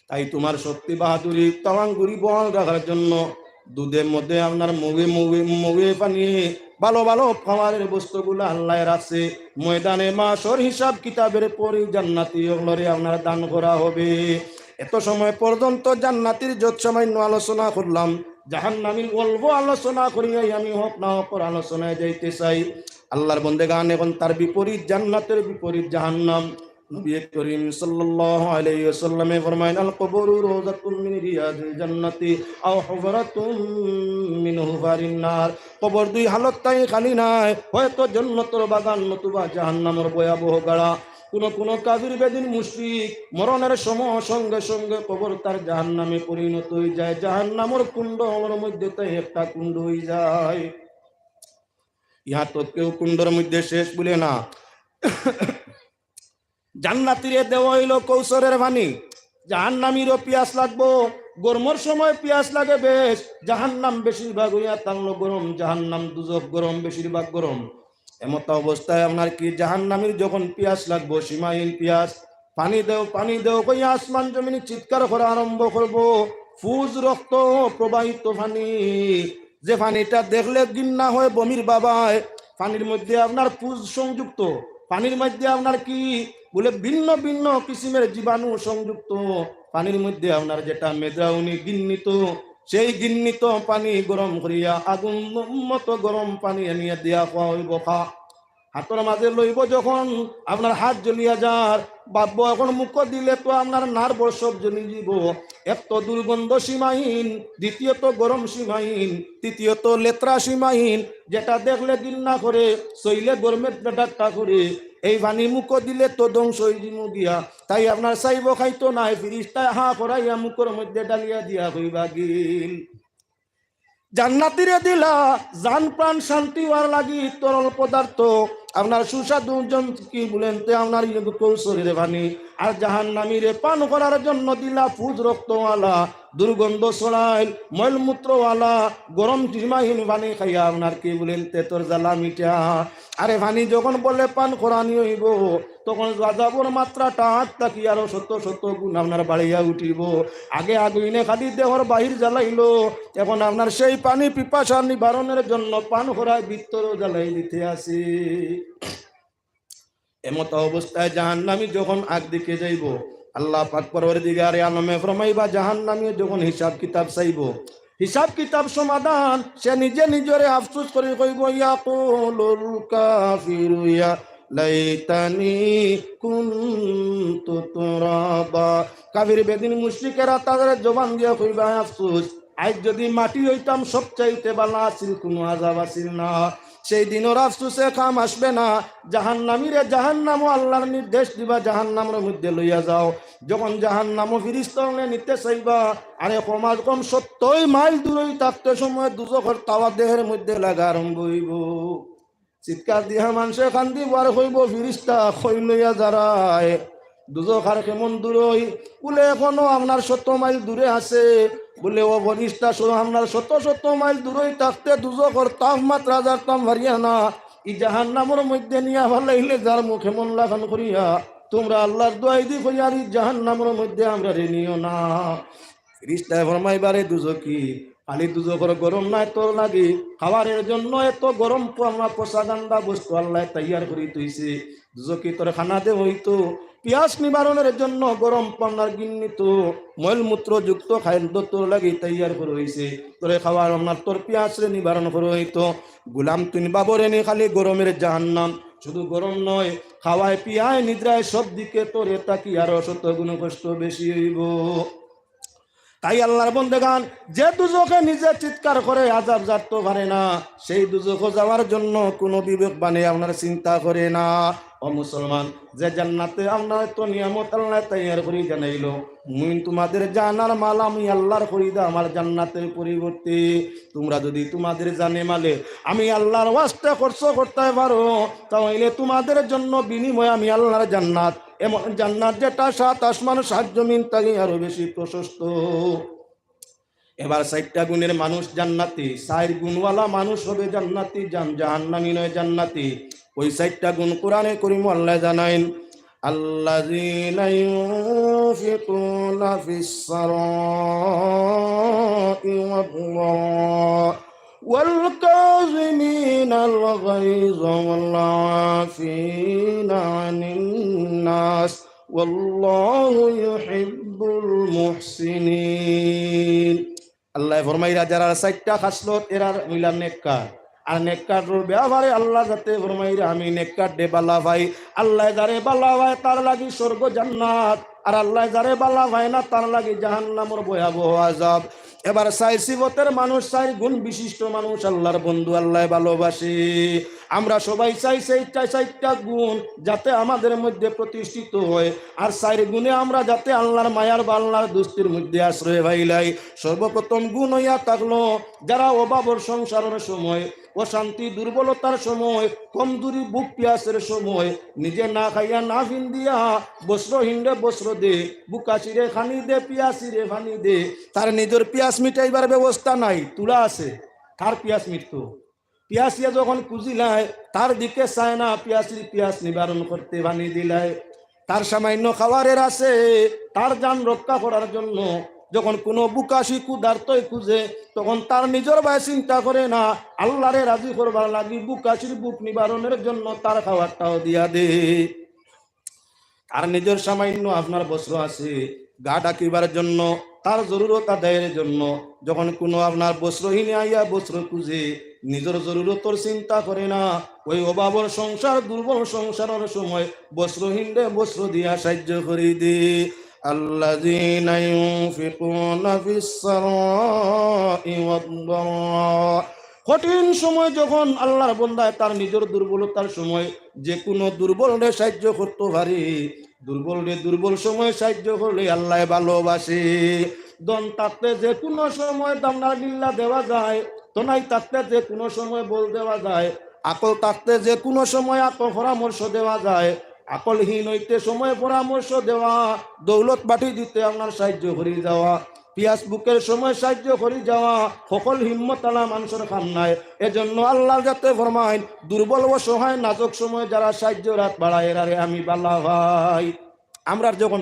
তাই তুমার শক্তি বাহাদুরি তাওয়াঙ্গুরি বহাল রাখার জন্য দুধে মধে আপনার মৌয়ে মৌয়ে মৌয়ে পানি, ভালো ভালো খাবারের বস্তুগুলা আল্লায় রাখছে। ময়দানে মাশর হিসাব কিতাবের পরেই জান্নাতি অকলরে আপনার দান করা হবে। এত সময় পর্যন্ত জান্নাতির যত সামান্য আলোচনা করলাম, জাহান্নামীর অল্প আলোচনা করিয়াই আমি হক না হকর আলোচনায় যাইতে চাই। আল্লাহর বন্দেগান, এখন তার বিপরীত, জান্নাতের বিপরীত জাহান্নাম। নবী করিম সাল্লাল্লাহু আলাইহি ওয়াসাল্লামে ফরমাইন, "আল কবরু রাউযাতুম মিন রিয়াদিল জান্নাতি আও হুফরাতুম মিন হুফারিন নার।" কবর দুই হালত তাই খালি নাই, হয়তো জন্নতর বাগান নতুবা জাহান্নামর ভয়াবহ গাড়া। কুনু কুনু কাফির বেদিন মুশরিক মরণের সময় সঙ্গে সঙ্গে কবর তার জাহান্নামে পরিণত অই যায়, জাহান্নামর কুণ্ড অকলর মধ্যে তাই একটা কুণ্ড অই যায়। ইহা তো কেউ কুণ্ডর মধ্যে শেষ বুলে না। জান্নাতিরে দেওয়া অইলো কৌসরের পানি, জাহান্নামীরও পিয়াস লাগবো। গরমর সময় পিয়াস লাগে বেশ, জাহান্নাম বেশিরভাগ অইয়া থাকলো গরম, জাহান্নাম দুজখ গরম, বেশিরভাগ গরম। এমতা অবস্থায় আপনার কি জাহান্নামীর যখন পিয়াস লাগবো, সীমাহীন পিয়াস, "পানি দেও, পানি দেও" কইয়া আসমান জমিন চিৎকার করা আরম্ভ করবো। পুজ রক্ত প্রবাহিত পানি, যে পানিটা দেখলে ঘিন্না হয়, বমির বাবায়। পানির মধ্যে আপনার পুজ সংযুক্ত, পানির মধ্যে আপনার কি বুলে ভিন্ন ভিন্ন কিসিমের জীবাণু সংযুক্ত, পানির মধ্যে আপনার যেটা মেদ্রাউনি ঘিন্নিত, সেই ঘিন্নিত পানি গরম করিয়া আগুন মতো গরম পানি আনিয়া দিয়া খাওয়া অইবো। খা, হাতর মাঝে লইবো যখন আপনার হাত জ্বলিয়া যার, ভাববো এখন মুখো দিলে তো আপনার নার্ভ সব জ্বলি যিবো। এক তো দুর্গন্ধ সীমাহীন, দ্বিতীয়ত গরম সীমাহীন, তৃতীয়ত লেত্রা সীমাহীন, যেটা দেখলে ঘিন্না করে, ছইলে গরমে ঠাট্টা করে। এই পানি মুখো দিলে তো ধ্বংস অই যিমু গিয়া। তাই আপনার চাইবো খাইতো নায়, ফিরিস্তায় হা করাইয়া মুখর মধ্যে ঢালিয়া দিয়া কইবা গিল। জান্নাতিরে দিলা জান প্রাণ শান্তি অওয়ার লাগি তরল পদার্থ, আপনার সুস্বাদু জন কি বুলেন তে আপনার ইয়ে কৌসরের পানি। আর জাহান্নামীরে পান করার জন্য দিলা পুজ রক্তওয়ালা, দুর্গন্ধ ছড়াইল, মলমূত্রওয়ালা, গরম তৃষ্ণাহীন পানি খাইয়া আপনার কি বুলেন তে তোর জ্বালা মিটা। আরে পানি যখন বলে পান করানি অইবো, তখন আযাবর মাত্রাটা আগ থাকি আরো শত শত গুণ আপনার বাড়িয়া উঠিবো। আগে আগুইনে খালি দেহর বাহির জ্বালাইলো, এখন আপনার সেই পানি পিপাসা নিবারণের জন্য পান করায় ভিতরও জ্বালাই দিতে আছে। এমতা অবস্থায় জাহান্নামী যখন আগ দিকে যাইবো, আল্লাহ পাক পরওয়ারদিগারে আলমে ফরমাইবা, জাহান্নামী যখন হিসাব কিতাব চাইবো, হিসাব কিতাব সমাধান, সে নিজে নিজরে আফসোস করি কইবো, "ইয়াকুলুল কাফিরু ইয়া লাইতানি কুনতু তুরাবা।" কাফির বেদিন মুশরিকেরা তাদের জবান দিয়া কইবা, "আফসোস, আইজ যদি মাটি অইতাম সবচাইতে ভালা আছিল, কুনু আযাব আছিল না।" সেই দিনর আফসোসে কাম আসবে না। জাহান্নামীরে জাহান্নামও আল্লাহর নির্দেশ দিবা, "জাহান্নামর মধ্যে লইয়া যাও।" যখন জাহান্নামও ফিরিস্তা অকলে নিতে চাইবা, আরে কম আজ কম সত্তর মাইল দূরই থাকতে সময় দুজখর তাওয়া দেহের মধ্যে লাগা আরম্ভ অইবো। চিৎকার দিয়া মানষে কান্দিবো আর কইবো, "ফিরিস্তা, কই লইয়া যারায়? দুজখ আর কেমন দূরই?" বুলে, "এখনো আপনার শত মাইল দূরে আছে।" বুলে, "ও ফিরিস্তা, শো-, আপনার শত শত মাইল দূরই থাকতে দুজখর তাপমাত্রা যারতাম পারিয়া না, ই জাহান্নামর মধ্যে নিয়া ফালাইলে যারমু কেমন লাখান করিয়া, তুমরা আল্লাহর দোয়াই দি কইয়ার ই জাহান্নামর মধ্যে আমরারে নিও না।" ফিরিস্তায় ফরমাইবা, "রে দুজখি, খালি দুজখর গরম নায় তোর লাগি, খাবারের জন্য এত গরম প-, আমরা পচা গান্দা বস্তু আল্লায় তৈয়ার করি থইছে।" দুজখি তোর খানা দে অইতো, পিয়াস নিবারণর জন্য গরম পানার গিন্নিত মলমূত্র যুক্ত খাদ্য তোর লাগি তৈয়ার করা অইছে, তোরে খাওয়ার আপনার তোর পিয়াসরে নিবারণ করা অইতো। গুলাম তুইন বাবরে নি খালি গরমর জাহান্নাম, শুধু গরম নয়, খাওয়ায় পিয়ায় নিদ্রায় সব দিকে তোরে তাকি আরো শত গুণ কষ্ট বেশি অইবো। তাই আল্লাহর বন্দেগান, যে দুজখে নিজে চিৎকার করে আযাব জারতো পারে না, সেই দুজখো যাওয়ার জন্য কোনো বিবেকবানে আপনার চিন্তা করে না। ও মুসলমান, যে জান্নাতে আপনার তো নিয়ামত আল্লাহ তৈয়ার করি জানাইলো, মুইন তোমাদের জানার মাল আমি আল্লাহর খরিদা আমার জান্নাতের পরিবর্তে। তোমরা যদি তোমাদের জানে মালে আমি আল্লাহর ওয়াস্তে খরচ করতে পারো, তাহলে তোমাদের জন্য বিনিময়ে আমি আল্লাহর জান্নাত, এমন জান্নাত যেটা সাত আসমান সাত জমিন থাকি আরো বেশি প্রশস্ত। এবার চাইরটা গুণের মানুষ জান্নাতি, চাইর গুণওয়ালা মানুষ হবে জান্নাতি, জান-, জাহান্নামী নয় জান্নাতি। ওই চাইরটা গুণ কোরআনে করিম আল্লাহ জানাইন, الذين ينفقون في السراء والضراء والكاظمين الغيظ والعافين عن الناس والله يحب المحسنين। আল্লাহ ফরমাইরা, যারা চাইরটা খাসলত এরার মিলা নেককার, আর নেককারর ব্যাপারে আল্লাহ যাতে ফরমাইরা, আমি নেককাররে বালা পাই। আল্লাহ যারে বালা পায় তার লাগি স্বর্গ জান্নাত, আর আল্লাহ যারে বালা পায় না তার লাগি জাহান্নামর ভয়াবহ আযাব। এবার চাইর সিফতের মানুষ, চাইর গুণ বিশিষ্ট মানুষ আল্লাহর বন্ধু আল্লাহ ভালোবাসে। আমরা সবাই চাই সেই চাই চাইরটা গুণ যাতে আমাদের মধ্যে প্রতিষ্ঠিত হয়, আর চাইর গুণে আমরা যাতে আল্লাহর মায়ার বা আল্লাহর দোস্তির মধ্যে আশ্রয় পাইলাই। সর্বপ্রথম গুণ অইয়া থাকলো, যারা অভাবর সংসারর সময়, অশান্তি দুর্বলতার সময়, কমজুরি ভুক পিয়াসর সময় নিজে না খাইয়া না ফিন্দিয়া বস্ত্রহীনরে বস্ত্র দে, ভুকাশিরে খানি দে, পিয়াসিরে পানি দে, তার নিজর পিয়াস মিটাইবার ব্যবস্থা নাই, তুলা আছে, তার পিয়াস মিটতো। পিয়াসিয়ে যখন খুজিলায়, তার দিকে চায় না, পিয়াসির পিয়াস নিবারণ করতে পানি দিলায়। তার সামান্য খাওয়ারের আছে, তার জান রক্ষা করার জন্য যখন কোনো ভুকাশি ক্ষুধার্তই খুজে, তখন তার নিজর বায় চিন্তা করে না, আল্লাহরে রাজি করবার লাগি ভুকাশির ভুক নিবারণের জন্য তার খাওয়ারটাও দিয়া দে। তার নিজর সামান্য আপনার বস্ত্র আছে, গা ঢাকিবার জন্য, তার জরুরত আদায়ের জন্য, যখন কোনো আপনার বস্ত্রহীনে আইয়া বস্ত্র খুজে, নিজর জরুরতর চিন্তা করে না, ওই অভাবর সংসার, দুর্বল সংসারর সময় বস্ত্রহীনরে বস্ত্র দিয়া সাহায্য করি দে। الذين ينفقون في السراء والضراء। কঠিন সময় যখন আল্লাহর বন্দায় তার নিজর দুর্বলতার সময় যে কোনো দুর্বলরে সাহায্য করতো পারে, দুর্বলরে দুর্বল সময় সাহায্য করলে আল্লাহ ভালোবাসে। ধন থাকতে যে কোনো সময় দামদার গিল্লা দেওয়া যায়, তো নাই থাকতে যে কোনো সময় বল দেওয়া যায়, আকল থাকতে যে কোনো সময় আকল পরামর্শ দেওয়া যায়, আকলহীন অইতে সময় পরামর্শ দেওয়া, দৌলত বাটি দিতে আপনার সাহায্য করি যাওয়া, পিয়াস ভুকের সময় সাহায্য করি যাওয়া, হকল হিম্মত আলা মানুষর কাম নায়। এজন্য আল্লাহ যাতে ফরমাইন, দুর্বল অসহায় নাজুক সময় যারা সাহায্যর আত বাড়ায় এরারে আমি বালা পাই। আমরার যখন